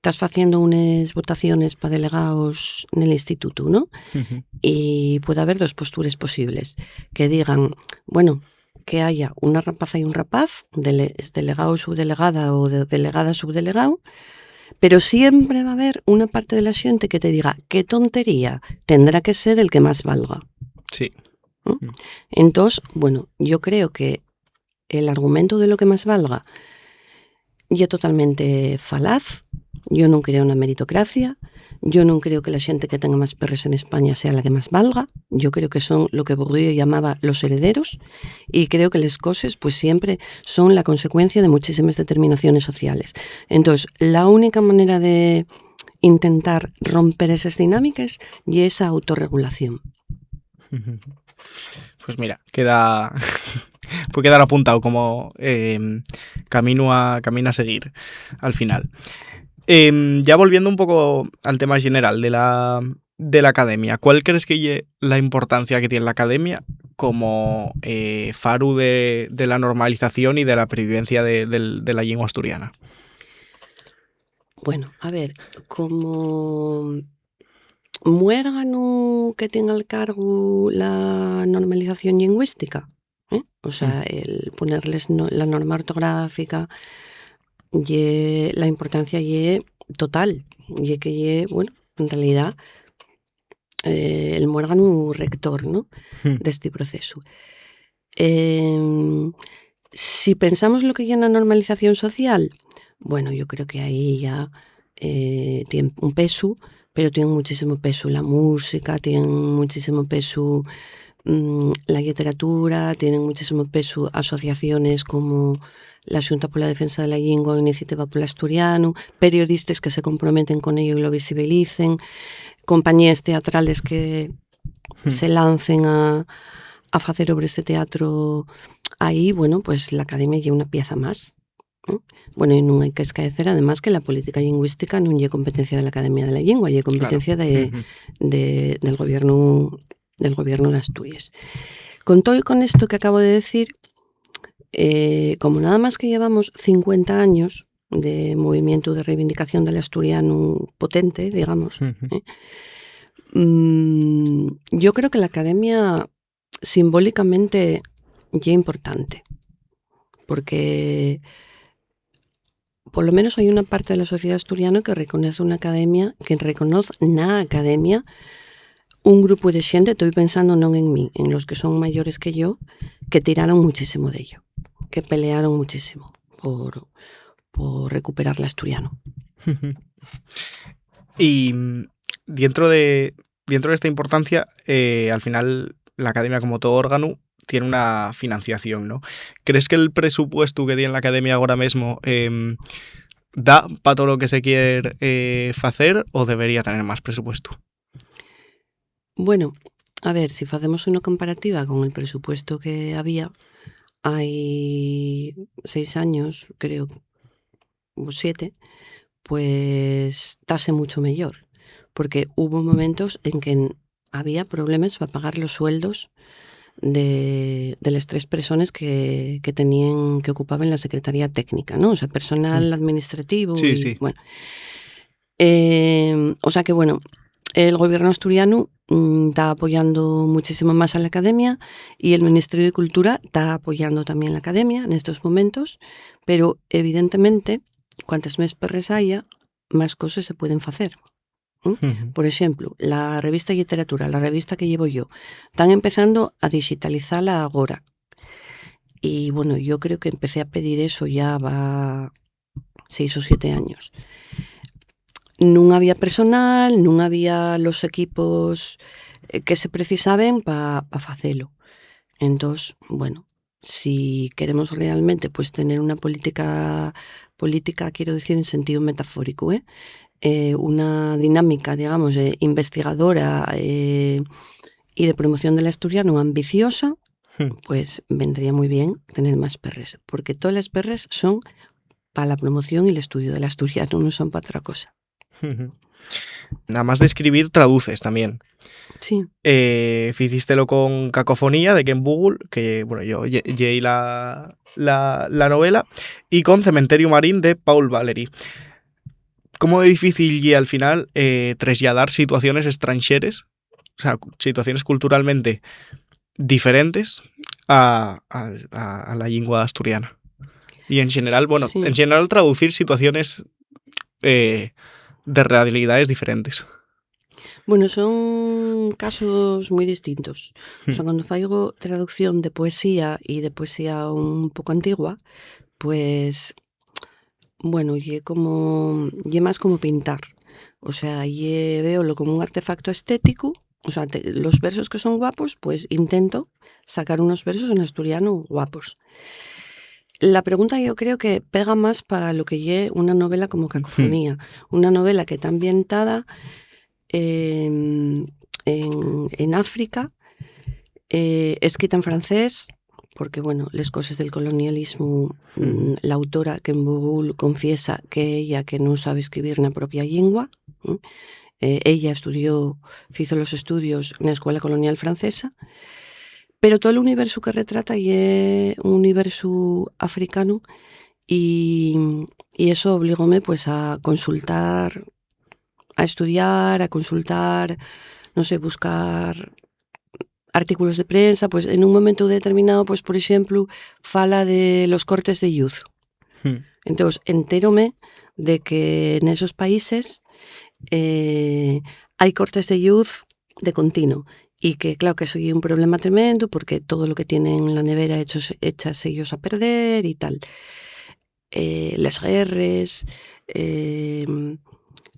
tas faciendo unes votaciones pa delegaos nel institutu, ¿no? Ujú. Y puede haber dos postures posibles, que digan, bueno, que haya una rapaza y un rapaz, dele-, delegao, subdelegada o de-, delegada, subdelegao, pero siempre va a haber una parte de la xente que te diga, qué tontería, tendrá que ser el que más valga. Sí. ¿Mm? Mm. Entós, bueno, yo creo que el argumento de lo que más valga ye totalmente falaz. Yo nun creo na meritocracia. Yo nun creo que la xente que tenga más perres en España sea la que más valga. Yo creo que son lo que Bourdieu llamaba los herederos. Y creo que les coses, pues, siempre son la consecuencia de muchísimas determinaciones sociales. Entonces, la única manera de intentar romper esas dinámicas ye esa autorregulación. Pues mira, queda, puede quedar apuntado como, em, camino a, camino a seguir al final. Em, ya volviendo un poco al tema general de la, de la academia, ¿cuál crees que ye la importancia que tiene la academia como, eh, faru de, de la normalización y de la pervivencia de, del- de la llingua asturiana? Bueno, a ver, como muérganu que ten al cargu la normalización lingüística, ¿eh? O sea, Mm. el ponerles no-, la norma ortográfica, ye, la importancia ye total, ye que ye, bueno, en realidad, eh, el muérganu rector, ¿no? Hmm. D'esti procesu. Em, si pensamos lo que ye na normalización social, bueno, yo creo que ahí ya, eh, tien un pesu, pero tien muchísimo pesu la música, tien muchísimo pesu, mm, la lliteratura, tienen muchísimo pesu asociaciones como la Xunta pola Defensa de la Llingua o Iniciativa pol Asturianu, periodistes que se comprometen con ello y lo visibilicen, compañías teatrales que Hmm. se lancen a, a facer obres de teatro. Ahí, bueno, pues la academia ye una pieza más, ¿eh? Bueno, y nun hai que escaecer, además, que la política lingüística nun ye competencia de la Academia de la Llingua, ye competencia de, Ujú. de, del gobiernu, del gobiernu d'Asturies. Con todo y con esto que acabo de decir, eh, como nada más que llevamos cincuenta años de movimiento de reivindicación del asturianu potente, digamos, Ujú. ¿eh? Mm, yo creo que la academia simbólicamente ye importante, porque por lo menos hai una parte de la sociedad asturiana que reconoce una academia, que reconoce na academia un grupu de xente, estoy pensando non en mí, en los que son mayores que yo, que tiraron muchísimo d'ello, que pelearon muchísimo por, por recuperar l'asturianu. Y, mm, dentro de, dentro de esta importancia, eh, al final la academia, como todo órganu, tien una financiación, ¿no? ¿Crees que el presupuestu que tien l'Academia agora mesmo, em, da pa todo lo que se quier, eh, facer o debería tener más presupuestu? Bueno, a ver, si facemos una comparativa con el presupuesto que había hai seis años, creo, o siete, pues tase mucho mellor, porque hubo momentos en que n-, había problemas pa pagar los sueldos de, de les tres persones que, que teníen, que ocupaben la secretaría técnica, ¿no? O sea, personal Mm. administrativo Sí, y, sí. bueno. Eh, o sea que, bueno, el gobierno asturiano, mm, ta apoyando muchísimo más a la academia y el Ministerio de Cultura ta apoyando también la academia en estos momentos, pero evidentemente, cuantes más perres haya, más coses se pueden facer. ¿Mm? Ujú. Por exemplu, la revista Lliteratura, la revista que llevo yo, tán empezando a digitalizala agora. Y, bueno, yo creo que empecé a pedir eso ya va seis o siete años. Nun había personal, nun había los equipos, eh, que se precisaben pa, pa facelo. Entós, bueno, si queremos realmente, pues, tener una política, política, quiero decir, en sentido metafórico, ¿eh? Eh, una dinámica, digamos, de investigadora, eh, y de promoción del asturiano ambiciosa, Hmm. pues vendría muy bien tener más perres, porque todas las perres son pa la promoción y el estudio del asturiano, no son pa otra cosa. Ujú. Nada más de escribir, traduces también. Sí. Eh, ficístelo con Cacofonía, de Ken Vogel, que, bueno, yo lle-, lleí la, la, la novela, y con Cementerio Marín, de Paul Valéry. ¿Cómo de difícil ye al final, eh, traslladar situaciones estranxeres, o sea, cu-, situaciones culturalmente diferentes a, a, a, a la llingua asturiana? Y en general, bueno, Sí. en general traducir situaciones, eh, de realidades diferentes. Bueno, son casos muy distintos. O sea, Hmm. cuando faigo traducción de poesía y de poesía un poco antigua, pues, bueno, ye como, ye más como pintar. O sea, ye, véolo como un artefacto estético. O sea, te-, los versos que son guapos, pues intento sacar unos versos en asturiano guapos. La pregunta yo creo que pega más pa lo que ye una novela como Cacofonía, una novela que ta ambientada, em, en, en África, eh, escrita en francés, porque, bueno, les coses del colonialismo, Ujú. mm, la autora Ken Vogel confiesa que ella que nun sabe escribir na propia llingua, ¿m? Eh, ella estudió, fizo los estudios na Escuela Colonial Francesa, pero todo l'universu que retrata ye un universu africanu y, y eso obligóme, pues, a consultar, a estudiar, a consultar, no sé, buscar artículos de prensa, pues, en un momento determinado, pues, por exemplu, fala de los cortes de lluz. Hmm. Entós, entérome de que nesos países, eh, hai cortes de lluz de continuo, y que, claro, que eso ye un problema tremendo, porque todo lo que tienen en la nevera echos, échase ellos a perder y tal. Eh, les guerres, eh,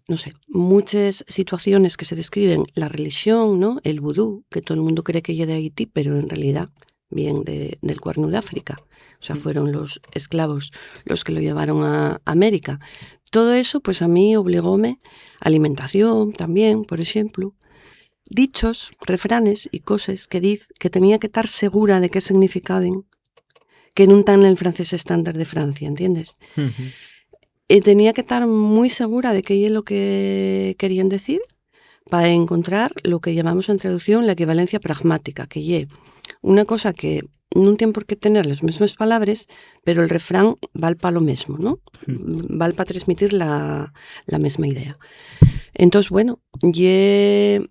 no sé, muches situaciones que se describen, la religión, ¿no? El vudú, que todo el mundo cree que ye de Haití, pero en realidad vien de, del Cuernu d'África. O sea, Mm. fueron los esclavos los que lo llevaron a América. Todo eso, pues, a mí obligóme, alimentación también, por exemplu, dichos, refranes y coses que diz que tenía que tar segura de qué significaben, que nun tán nel francés estándar de Francia, ¿entiendes? Ujú. E tenía que tar mui segura de qué ye lo que querían decir pa encontrar lo que llamamos en traducción la equivalencia pragmática, que ye una cosa que nun tien por qué tener les mesmes palabres, pero el refrán val pa lo mesmo, ¿no? Hmm. Val pa transmitir la, la mesma idea. Entós, bueno, ye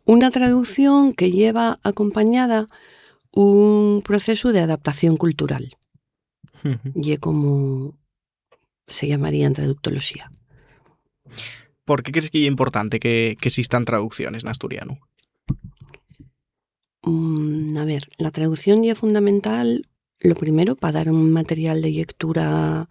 una traducción que lleva acompañada un procesu de adaptación cultural. Ujú. Ye como se llamaría en traductoloxía. ¿Por qué crees que ye importante que, que existan traducciones n'asturianu? Mm, a ver, la traducción ye fundamental, lo primero, pa dar un material de llectura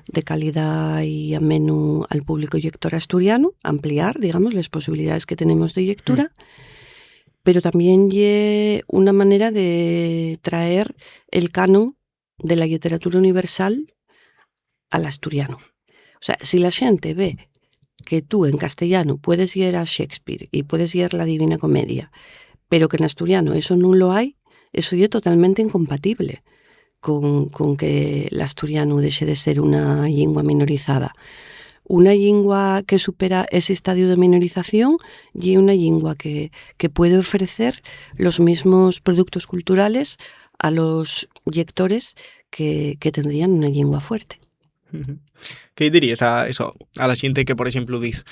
de calidá y amenu al público llector asturianu, ampliar, digamos, les posibilidaes que tenemos de llectura. Mm. pero tamién ye una manera de traer el canon de la lliteratura universal al asturianu. O sea, si la xente ve que tú en castellanu puedes lleer a Shakespeare y puedes lleer la Divina Comedia, pero que en asturianu eso nun lo hai, eso ye totalmente incompatible con, con que l'asturianu dexe de ser una llingua minorizada. Una llingua que supera ese estadio de minorización ye una llingua que, que puede ofrecer los mismos productos culturales a los llectores que, que tendrían una llingua fuerte. Ujú. ¿Qué diríes a eso, a la xente que, por exemplu, diz,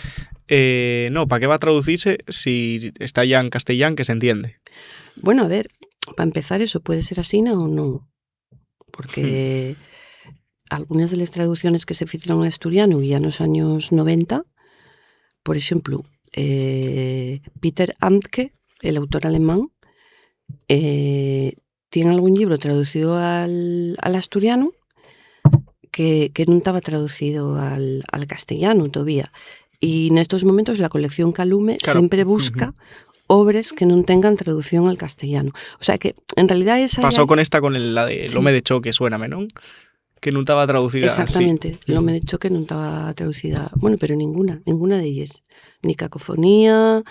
eh, "No, ¿pa qué va a traducirse si está ya en castellán, que se entiende?" Bueno, a ver, pa empezar, eso puede ser asina o non. Porque algunas de les traducciones que se ficieron al asturianu ya nos años noventa, por exemplu, eh, Peter Handke, el autor alemán, eh, tien algún llibro traducido al, al asturianu que, que nun taba traducido al, al castellanu todavía. Y nestos momentos la colección Calume Claro. siempre busca obres que nun tengan traducción al castellano. O sea que, en realidad, esa... Pasó con esta, con el, la de Sí. L'home de Choque, suéname, ¿non? Que nun taba traducida así. Exactamente, L'home de Choque nun taba traducida. Bueno, pero ninguna, ninguna d'elles. Ni Cacofonía.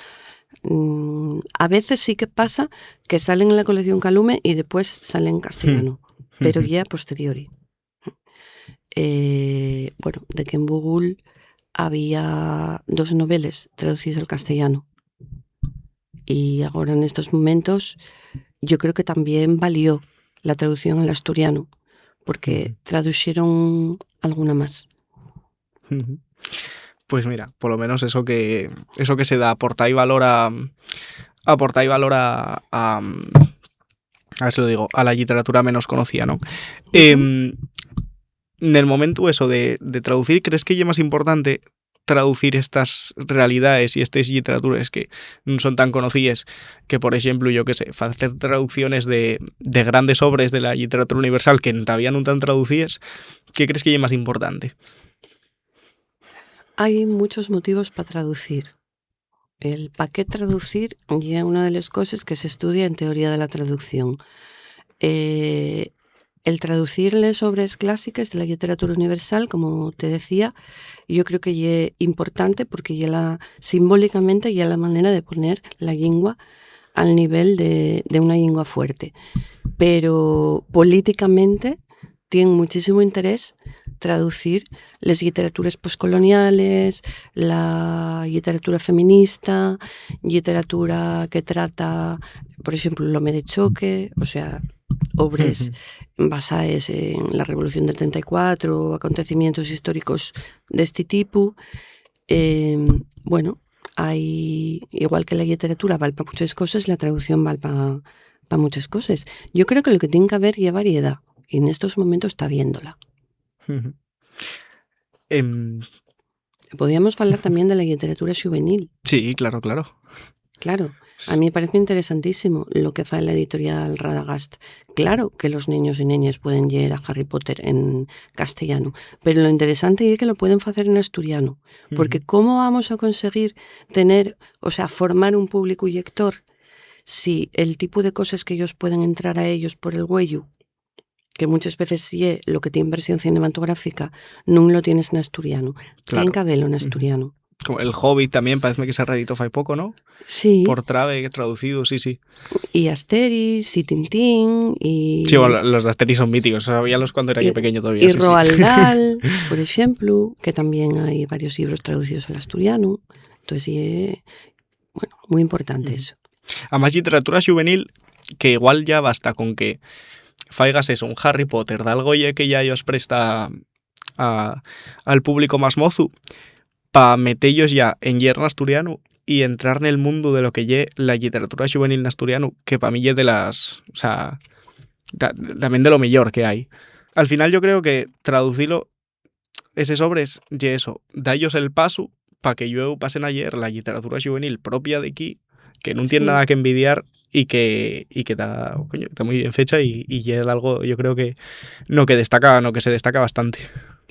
Mm, a veces sí que pasa que salen en la colección Calume y después salen en castellano, pero ya a posteriori. Eh, bueno, de Ken Vogel había dos noveles traducidas al castellano. Y ahora, en estos momentos, yo creo que también valió la traducción al asturiano, porque tradujeron alguna más. Ujú. Pues mira, por lo menos eso que, eso que se da, aportáis valor a, aportáis valor a, a, a ver si lo digo, a la literatura menos conocida, ¿no? Em, nel momentu eso de, de traducir, ¿crees que ye más importante traducir estas realidaes y estes literatures que nun son tan conocíes que, por exemplu, yo qué sé, facer traducciones de, de grandes obres de la literatura universal que todavía nun tan traducíes? ¿Qué crees que ye más importante? Hai muchos motivos pa traducir. El pa qué traducir ye una de les coses que s'estudia en teoría de la traducción. Eh, el traducir les obres clásiques de la literatura universal, como te decía, yo creo que ye importante porque ye la, simbólicamente ye la manera de poner la llingua al nivel de, de una llingua fuerte. Pero políticamente tien muchísimo interés traducir les literatures poscoloniales, la literatura feminista, literatura que trata, por exemplu, l'home de Choque, o sea, obres basaes en la Revolución del trenta y cuatro o acontecimientos históricos d'esti tipu. Eh, bueno, hai, igual que la literatura val pa muches coses, la traducción val pa, pa muches coses. Yo creo que lo que tien que haber ye variedá, y nestos momentos ta viéndola. Ujú. Em, Podríamos falar tamién de la literatura xuvenil. Sí, claro, claro. Claro, a mí me parece interesantísimo lo que fai la editorial Radagast. Claro que los neños y neñes pueden lleer a Harry Potter en castellano, pero lo interesante ye que lo pueden facer en asturiano, porque ¿cómo vamos a conseguir tener, o sea, formar un público llector si el tipo de coses que ellos pueden entrar a ellos por el güeyu, que muchas veces ye lo que tien versión cinematográfica, nun lo tienes en asturiano? Claro. Tien que habelo en asturiano. Como el Hobbit también, parece que se reeditó fai poco, ¿no? Sí. Por Trabe, traducido, sí, sí. Y Asterix, y Tintín, y... Sí, bueno, los de Asterix son míticos, sabíalos cuando era y, yo pequeño todavía. Y Sí, sí. Roald Dahl, por exemplu, que tamién hai varios libros traducidos al asturiano. Entonces, ye, bueno, muy importante eso. Además, literatura xuvenil, que igual ya basta con que faigas eso, un Harry Potter, d'algo ye que ya ellos presta a, al público más mozu, pa metellos ya en yerno asturiano y entrar nel mundo de lo que ye la literatura xuvenil n'asturianu, que pa mí ye de las, o sea, ta-, también de lo mellor que hai. Al final yo creo que traducilo, eses obres, ye eso, dallos el pasu pa que llueu pasen a lleer la literatura xuvenil propia d'equí, que nun tien Sí. nada que envidiar y que, y que ta, coño, ta muy bien fecha y, y ye algo, yo creo que no que destaca, no que se destaca bastante.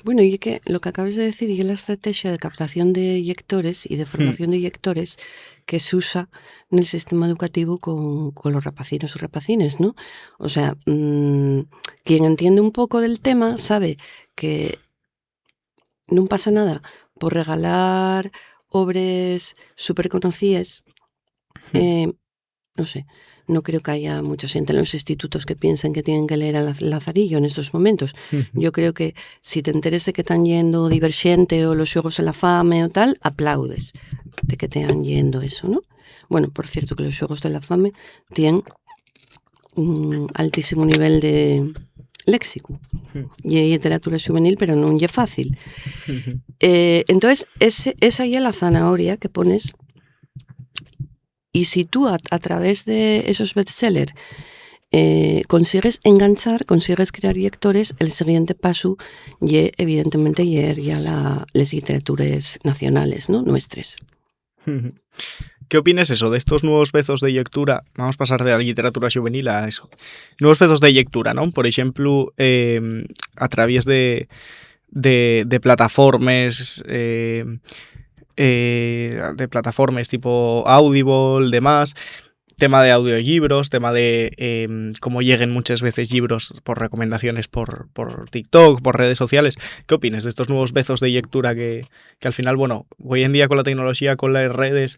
Bueno, y que lo que acabes de decir ye la estrategia de captación de lectores y de formación de lectores que s'usa nel sistema educativo con, con los rapacinos y rapacines, ¿no? O sea, mm, quien entiende un poco del tema sabe que nun pasa nada por regalar obres súper conocíes. Hmm. Eh, no sé, no creo que haya mucha xente en los institutos que piensen que tienen que leer a Laz-, Lazarillo en estos momentos. Ujú. Yo creo que si te enteres de que están yendo Diverxente o los Xuegos de la Fame o tal, aplaudes de que te han yendo eso, ¿no? Bueno, por cierto, que los Xuegos de la Fame tienen un altísimo nivel de léxico. Hmm. Ye literatura xuvenil, pero nun ye fácil. Ujú. Eh, entonces, ese, esa ye la zanahoria que pones. Y si tú a, a través de esos bestsellers, eh, consigues enganchar, consigues crear lectores, el siguiente pasu ye, evidentemente, lleer ya la, les literatures nacionales, ¿no? Nuestres. ¿Qué opines eso, de estos nuevos vezos de llectura? Vamos a pasar de la literatura xuvenil a eso. Nuevos vezos de llectura, ¿no? Por exemplu, em, a través de, de, de plataformes, em, eh, de plataformes tipo Audible, demás, tema de audiollibros, tema de, em, cómo lleguen muchas veces libros por recomendaciones por, por TikTok, por redes sociales. ¿Qué opines de estos nuevos vezos de llectura que, que al final, bueno, hoy en día con la tecnología, con las redes,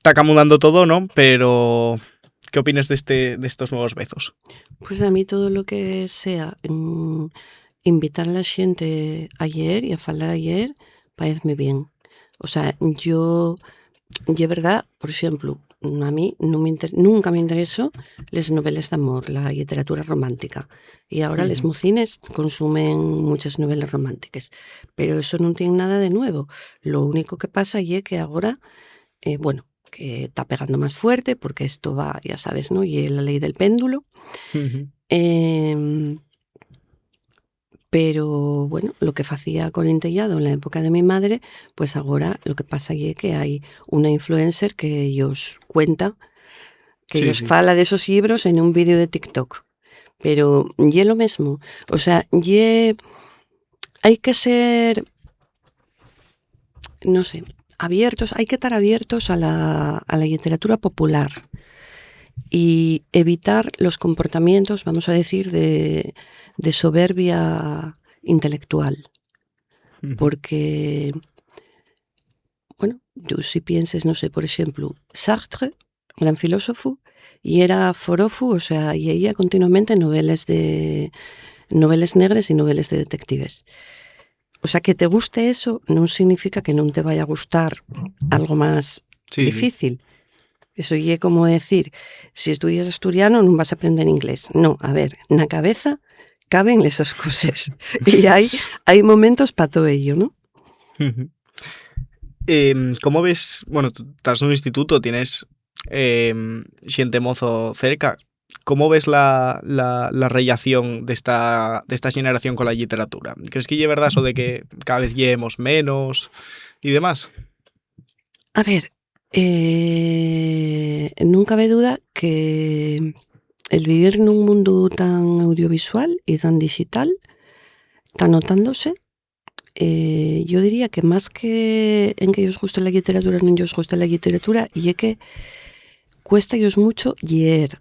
ta camudando todo, ¿no? Pero, ¿qué opines de este, de estos nuevos vezos? Pues a mí todo lo que sea, mm, invitar a la xente a lleer y a falar a lleer, paezme bien. O sea, yo, ye verdad, por exemplu, a mí nun me inter-, nunca me interesó les noveles d'amor, la literatura romántica. Y ahora les Ujú. mocines consumen muchas novelas románticas. Pero eso nun tien nada de nuevo. Lo único que pasa ye que agora, eh, bueno, que ta pegando más fuerte, porque esto va, ya sabes, ¿no? Ye la ley del péndulo. Ujú. Em, pero, bueno, lo que facía Corín Tellado en la época de mi madre, pues agora lo que pasa ye que hai una influencer que yos cuenta, que Sí, yos sí. fala d'esos llibros en un vídeo de TikTok. Pero ye lo mesmo. O sea, ye, hai que ser, no sé, abiertos, hai que tar abiertos a la, a la literatura popular y evitar los comportamientos, vamos a decir, de, de soberbia intelectual. Ujú. Porque, bueno, tú si pienses, no sé, por exemplu, Sartre, gran filósofu, y era forofu, o sea, y leía continuamente noveles de, noveles negres y noveles de detectives. O sea, que te guste eso nun significa que nun te vaya a gustar algo más Sí, sí. difícil. Eso ye como decir, si estudias asturiano nun vas a aprender inglés. No, a ver, na cabeza caben les dos coses. Y hai, hai momentos pa todo ello, ¿no? Ujú. Em, ¿cómo ves? Bueno, tú estás nun instituto, tienes, em, xente mozo cerca. ¿Cómo ves la, la, la rellación d'esta, d'esta xeneración con la lliteratura? ¿Crees que ye verdad eso de que cada vez lleemos menos y demás? A ver, eh, nun cabe duda que el vivir nun mundu tan audiovisual y tan digital ta notándose. Eh, yo diría que más que en que yos guste la lliteratura o nun yos guste la lliteratura, ye que cuésta-yos mucho lleer.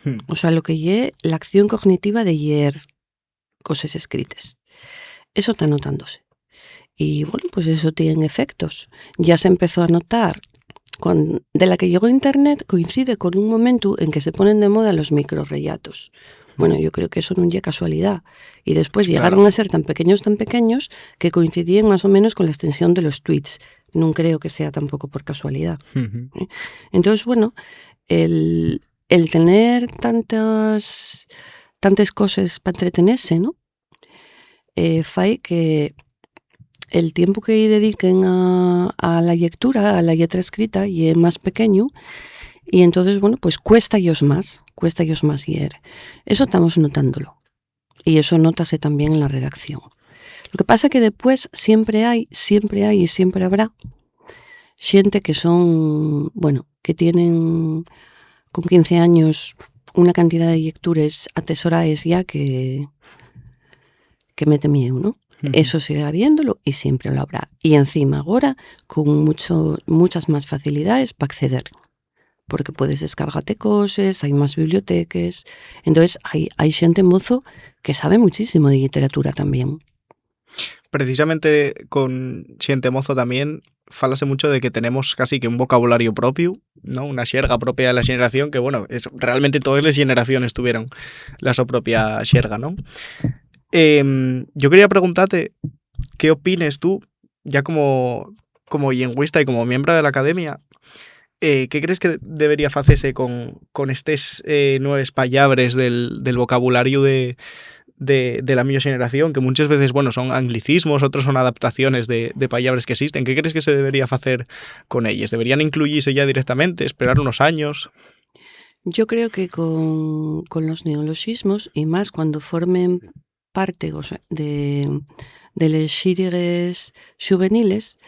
Hmm. O sea, lo que ye la acción cognitiva de lleer coses escrites. Eso ta notándose. Y, bueno, pues eso tien efectos. Ya s'empezó a notar cuan-, de la que llegó Internet, coincide con un momentu en que se ponen de moda los microrrellatos. Bueno, yo creo que eso nun ye casualidá. Y después Claro. llegaron a ser tan pequeños, tan pequeños, que coincidíen más o menos con la extensión de los tweets. Nun creo que sea tampoco por casualidá. Ujú. ¿Eh? Entonces, bueno, el, el tener tantas, tantes coses pa entretenese, ¿no? Eh, fai que el tiempu que-y dediquen a, a la llectura, a la lletra escrita, ye más pequeñu, y entonces, bueno, pues cuésta-yos más, cuésta-yos más lleer. Eso tamos notándolo. Y eso nótase tamién en la redacción. Lo que pasa que depués siempre hai, siempre hai y siempre habrá xente que son, bueno, que tienen con quince años una cantidá de llectures atesoraes ya que, que mete mieu, ¿no? Ujú. Eso sigue habiéndolo y siempre lo habrá. Y encima agora con mucho, muchas más facilidaes pa acceder. Porque puedes descargate coses, hai más biblioteques. Entonces, hai, hai xente mozo que sabe muchísimo de literatura también. Precisamente con xente mozo también, fálase mucho de que tenemos casi que un vocabulario propio, ¿no? Una xerga propia de la xeneración, que, bueno, es, realmente todas las generaciones tuvieron la su propia xerga, ¿no? Em, yo quería preguntarte, ¿qué opines tú, ya como, como lingüista y como miembro de la academia, eh, qué crees que debería facese con, con estes, eh, nueves pallabres del, del vocabulariu de, de, de la miña xeneración, que munches veces, bueno, son anglicismos, otros son adaptaciones de, de pallabres que existen? ¿Qué crees que se debería facer con elles? ¿Deberían incluyise ya directamente, esperar unos años? Yo creo que con, con los neoloxismos, y más cuando formen parte, o sea, de, de les xírigues xuveniles,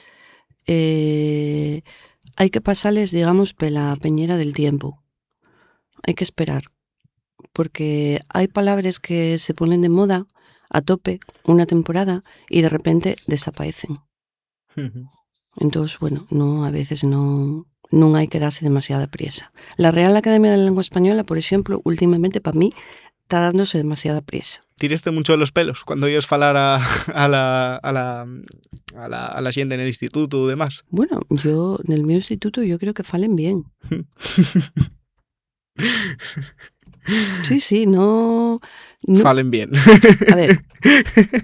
eh, hai que pasales, digamos, pela peñera del tiempu. Hai que esperar, porque hai palabres que se ponen de moda a tope una temporada y de repente desapaecen. Ujú. Entós, bueno, no, a veces no, non hai que darse demasiada priesa. La Real Academia de la Lengua Española, por exemplo, últimamente, pa mí, ta dándose demasiada priesa. ¿Tiraste mucho de los pelos cuando ibas falar a, a la, a la, a la, a la xente nel institutu y demás? Bueno, yo, nel meu institutu, yo creo que falen bien. Sí, sí, no, no. Falen bien. A ver,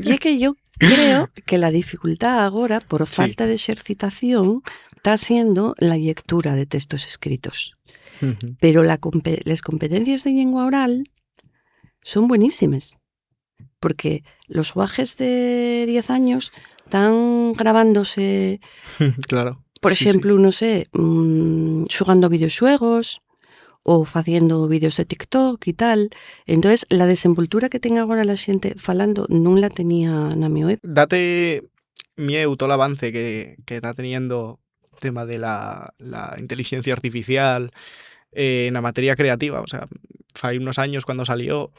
ye que yo creo que la dificultá agora, por Sí. falta de xercitación, ta siendo la llectura de textos escritos. Ujú. Pero la compe-, les competencias de llingua oral son buenísimes, porque los xuagues de diez años tán grabándose, Claro. por Sí, sí. exemplu, no sé, mm, xugando a videoxuegos o faciendo vídeos de TikTok y tal. Entonces, la desenvoltura que ten agora la xente falando nun la tenía na mi época. Date mieu tol avance que, que ta teniendo tema de la, la inteligencia artificial, eh, na materia creativa. O sea, fai unos años cuando salió,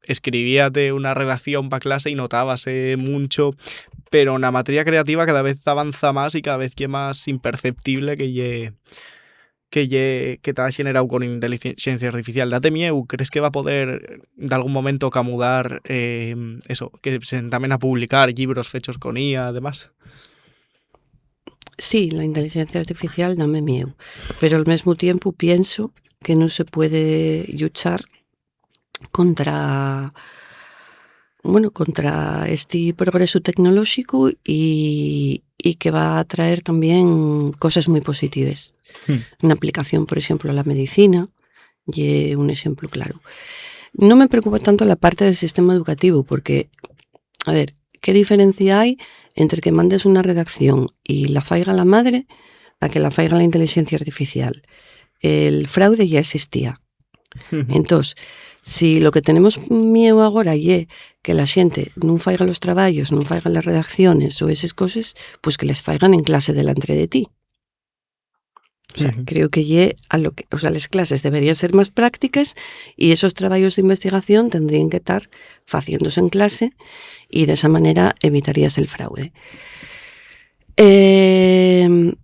escribíate una redacción pa clase y notábase muncho, pero na materia creativa cada vez avanza más y cada vez ye más imperceptible que ye, que ye, que ta xenerao con inteligencia artificial. Date mieu, ¿crees que va a poder, d'algún momento, camudar, eh, eso, que se entamen a publicar llibros fechos con I A, además? Sí, la inteligencia artificial dame mieu, pero al mesmu tiempu pienso que nun se puede lluchar contra, bueno, contra esti progresu tecnolóxicu y, y que va a traer tamién coses mui positives. Hmm. Na aplicación, por exemplu, a la medicina, ye un exemplu claru. Non me preocupa tanto la parte del sistema educativo, porque, a ver, ¿qué diferencia hai entre que mandes una redacción y la faiga la madre a que la faiga la inteligencia artificial? El fraude ya existía. Ujú. Entós, si lo que tenemos mieu agora ye que la xente nun faiga los trabayos, nun faiga les redacciones o eses coses, pues que les faigan en clase delantre de ti. O sea, Ujú. creo que ye a lo que, o sea, les clases deberían ser más práctiques y esos trabayos d'investigación tendríen que tar faciéndose en clase y d'esa manera evitaríase el fraude. Em,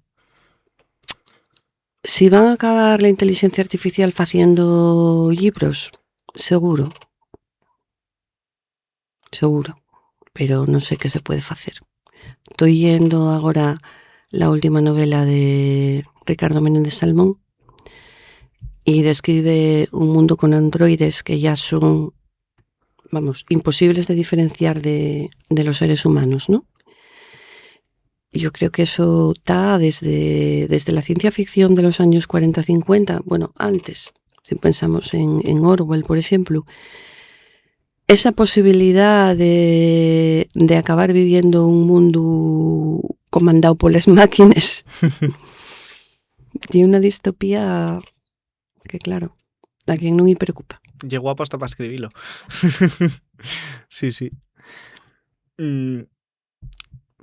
si van a acabar la inteligencia artificial faciendo llibros, seguro. Seguro, pero non sé qué se puede facer. Toi lleendo agora la última novela de Ricardo Menéndez Salmón y describe un mundo con androides que ya son, vamos, imposibles de diferenciar de, de los seres humanos, ¿no? Yo creo que eso ta desde, desde la ciencia ficción de los años cuarenta, cincuenta, bueno, antes, si pensamos en, en Orwell, por exemplu, esa posibilidá de, de acabar viviendo un mundu comandao poles máquines, ye una distopía que, claro, a quien nun-y preocupa. Ye guapo hasta pa escribilo. Sí, sí. Mm,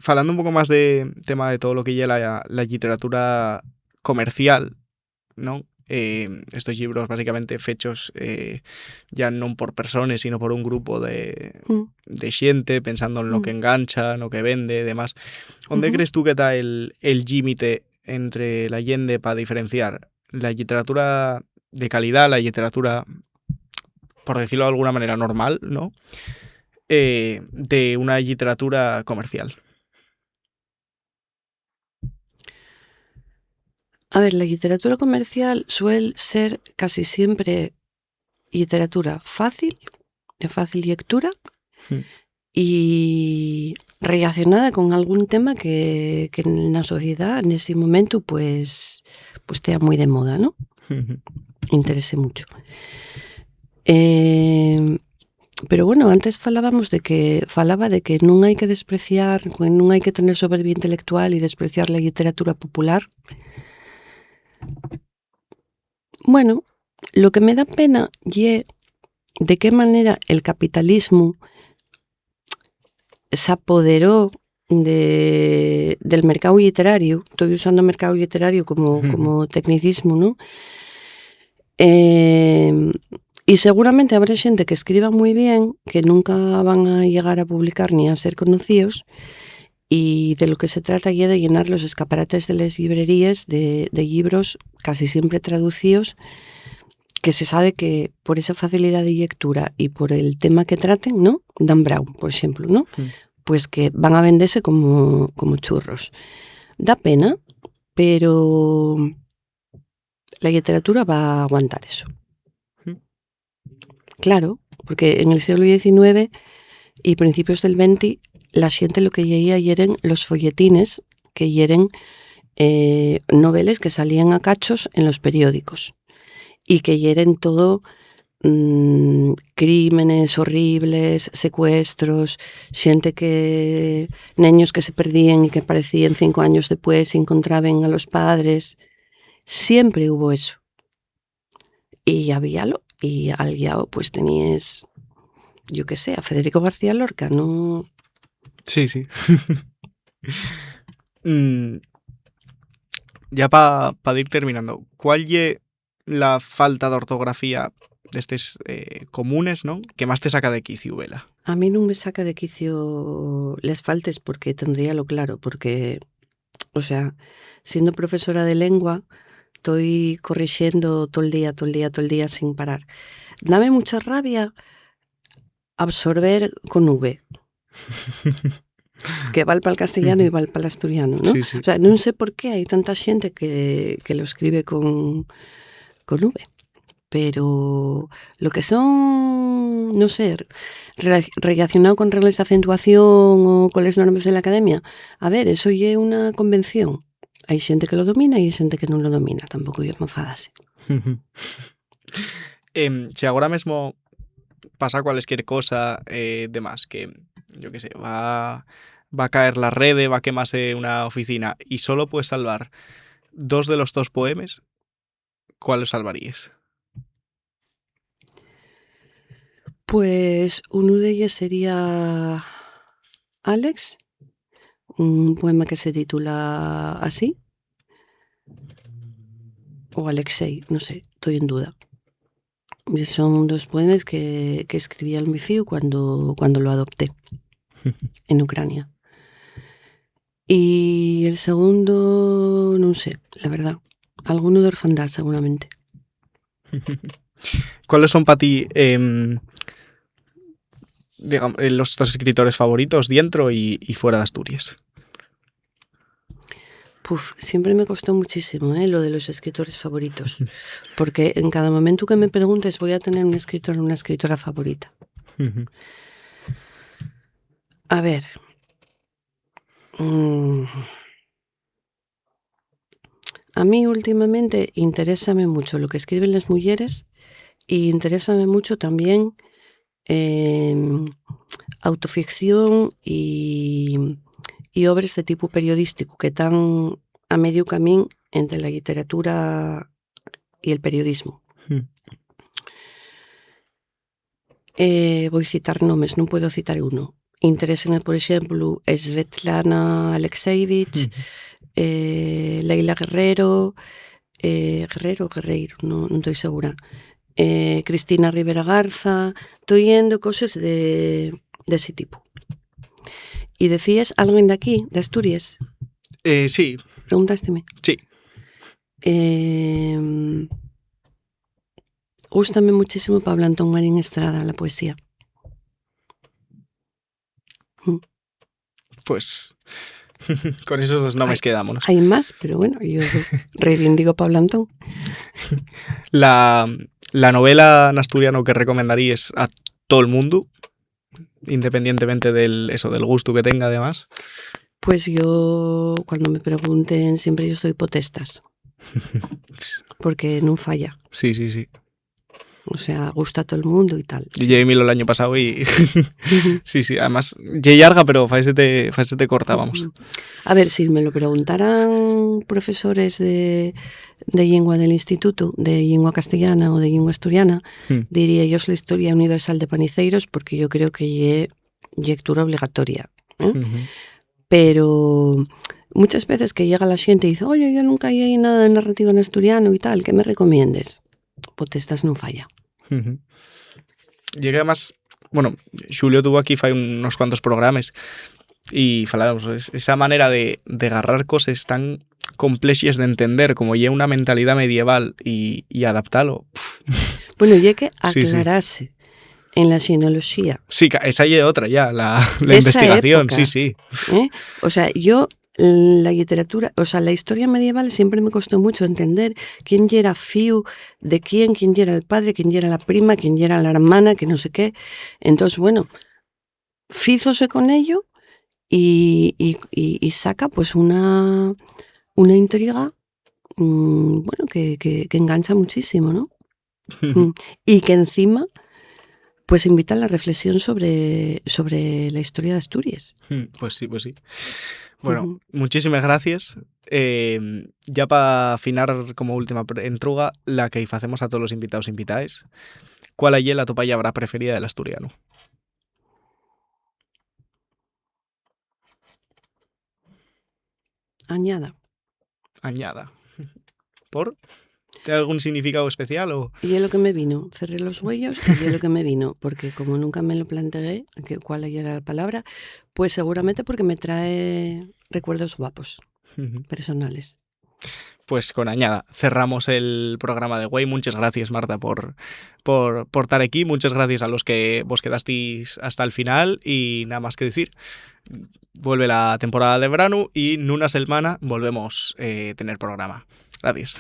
falando un poco más de tema de todo lo que ye la, la lliteratura comercial, ¿no? eh, estos llibros básicamente fechos, eh, ya non por persones, sino por un grupo de, mm, de xente, pensando en lo, mm, que engancha, no que vende, demás. ¿Onde, ujú, crees tú que ta el, el límite entre la llende pa diferenciar la lliteratura de calidá, la lliteratura, por decirlo de alguna manera, normal, ¿no? Eh, de una lliteratura comercial. A ver, la lliteratura comercial suel ser casi siempre lliteratura fácil, de fácil llectura, hmm, y relacionada con algún tema que, que na sociedá nesi momentu, pues, pues tea mui de moda, ¿no? Ujú. Interese mucho. Eh, pero bueno, antes falábamos de que, falaba de que nun hai que despreciar, que nun hai que tener soberbia intelectual y despreciar la lliteratura popular. Bueno, lo que me da pena ye de qué manera el capitalismu s'apoderó de, del mercáu lliterariu. Toi usando mercáu lliterariu como, ujú, como tecnicismu, ¿no? Em, y seguramente habrá xente que escriba mui bien, que nunca van a llegar a publicar ni a ser conocíos, y de lo que se trata ye de llenar los escaparates de les llibreríes de, de llibros casi siempre traducíos, que se sabe que por esa facilidá de llectura y por el tema que traten, ¿no? Dan Brown, por exemplu, ¿no? Hmm. Pues que van a vendese como, como churros. Da pena, pero la lliteratura va aguantar eso. Hmm. Claro, porque en el sieglu diecinueve y principios del venti, la xente lo que lleía yeren los folletines, que yeren, eh, noveles que salían a cachos en los periódicos, y que yeren todo, mm, crímenes horribles, secuestros, xente que, neños que se perdíen y que parecíen cinco años depués y encontraben a los padres. Siempre hubo eso. Y habíalo, y al llau, pues, teníes, yo qué sé, a Federico García Lorca, ¿no? Sí, sí. Mm, ya pa, pa ir terminando, ¿cuál ye la falta d'ortografía d'estes, eh, comunes, ¿no?, que más te saca de quiciu, Bela? A mí nun me saca de quicio les faltes porque tendríalo claro, porque, o sea, siendo profesora de lengua, toi corrixendo tol día, tol día, tol día sin parar. Dame mucha rabia absorber con V. Que val pal castellano y val pal asturiano, ¿no? Sí, sí. O sea, nun sé por qué hai tanta xente que, que lo escribe con, con V. Pero lo que son, no sé, rela-, relacionao con regles d'acentuación o coles normes de la academia, a ver, eso ye una convención. Hai xente que lo domina y hai xente que nun lo domina, tampoco ye pa enfadase. Em, si agora mesmo pasa cualesquier cosa, eh, de más, que, yo qué sé, va, va a caer la rede, va a quemase una oficina, y solo puedes salvar dos de los tos poemes, ¿cuáles salvaríes? Pues unu d'elles sería Alex, un poema que se titula así, o Alexei, no sé, toi en duda. Son dos poemes que, que escribí al mi fíu cuando, cuando lo adopté en Ucrania. Y el segundo, nun sé, la verdá. Alguno d'orfandá, seguramente. ¿Cuáles son pa ti, em, digam-, eh, los tos escritores favoritos dientro y, y fuera d'Asturies? Puf, siempre me costó muchísimo, eh, lo de los escritores favoritos, porque en cada momento que me preguntes voy a tener un escritor o una escritora favorita. Ujú. A ver, mm, a mí últimamente interésame mucho lo que escriben les muyeres y interésame mucho también, em, autoficción y, y obres de tipu periodísticu que tán a mediu camín ente la lliteratura y el periodismu. Hmm. Eh, voi citar nomes, nun puedo citar unu. Interéseme, por exemplu, Svetlana Alexievich, hmm, eh, Leila Guerrero, eh, Guerrero, Guerreiro, no, no estoy segura. Eh, Cristina Rivera Garza, estoy yendo cosas de, de ese tipo. Y decías, ¿alguien de aquí, de Asturias? Eh, sí. ¿Preguntásteme? Sí. Eh, gústame muchísimo Pablo Antón Marín Estrada, la poesía. Pues con esos dos nombres quedámonos. Hay más, pero bueno, yo reivindico Pablo Antón. La, la novela en asturiano que recomendaríes a todo el mundo, independientemente del, eso, del gusto que tenga, además. Pues yo, cuando me pregunten, siempre yo soy potestas. Porque no falla. Sí, sí, sí. O sea, gusta a todo el mundo y tal. Yo llegué el año pasado y sí, sí, además, ye llarga, pero faésete, faésete corta, vamos. A ver, si me lo preguntaran profesores de, de lengua del instituto, de lengua castellana o de lengua asturiana, Hmm. diría yo es la historia universal de Paniceiros, porque yo creo que ye lectura obligatoria. ¿Eh? Ujú. Pero muchas veces que llega la gente y dice, oye, yo nunca leí nada de narrativa en asturiano y tal, ¿qué me recomiendes? Potestas no falla. Ujú. Llegué más, bueno, Xulio tuvo aquí fai unos cuantos programas y falábamos es- esa manera de, de agarrar cosas tan complexes de entender como ye una mentalidad medieval y, y adaptalo. Bueno, y hay que Sí, sí. aclararse en la xenealogía. Sí, ca- esa ye otra ya, la, la Esa investigación, época. Sí, sí. ¿Eh? O sea, yo la literatura, o sea, la historia medieval siempre me costó mucho entender quién yera fíu de quién, quién yera el padre, quién yera la prima, quién yera la hermana, que no sé qué. Entonces, bueno, fízose con ello y, y- y- y saca pues una, una intriga, mm, bueno, que, que- que engancha muchísimo, ¿no? Mm. Y que encima pues invita a la reflexión sobre, sobre la historia de Asturias. Hmm, pues sí, pues sí. Bueno, Ujú. Muchísimas gracias. Eh, ya para afinar como última pre- entruga, la que facemos a todos los invitados e invitaes, ¿cuál ye la to pallabra preferida del asturiano? Añada. Añada. ¿Por? ¿Tiene algún significado especial o? Y es lo que me vino, cerré los güeyos y es lo que me vino, porque como nunca me lo planteé, que, cuál era la palabra, pues seguramente porque me trae recuerdos guapos, Ujú. Personales. Pues con añada cerramos el programa de güei. Muchas gracias, Marta, por, por, por estar aquí. Muchas gracias a los que vos quedasteis hasta el final. Y nada más que decir, vuelve la temporada de verano y en una semana volvemos a tener programa. Gracias.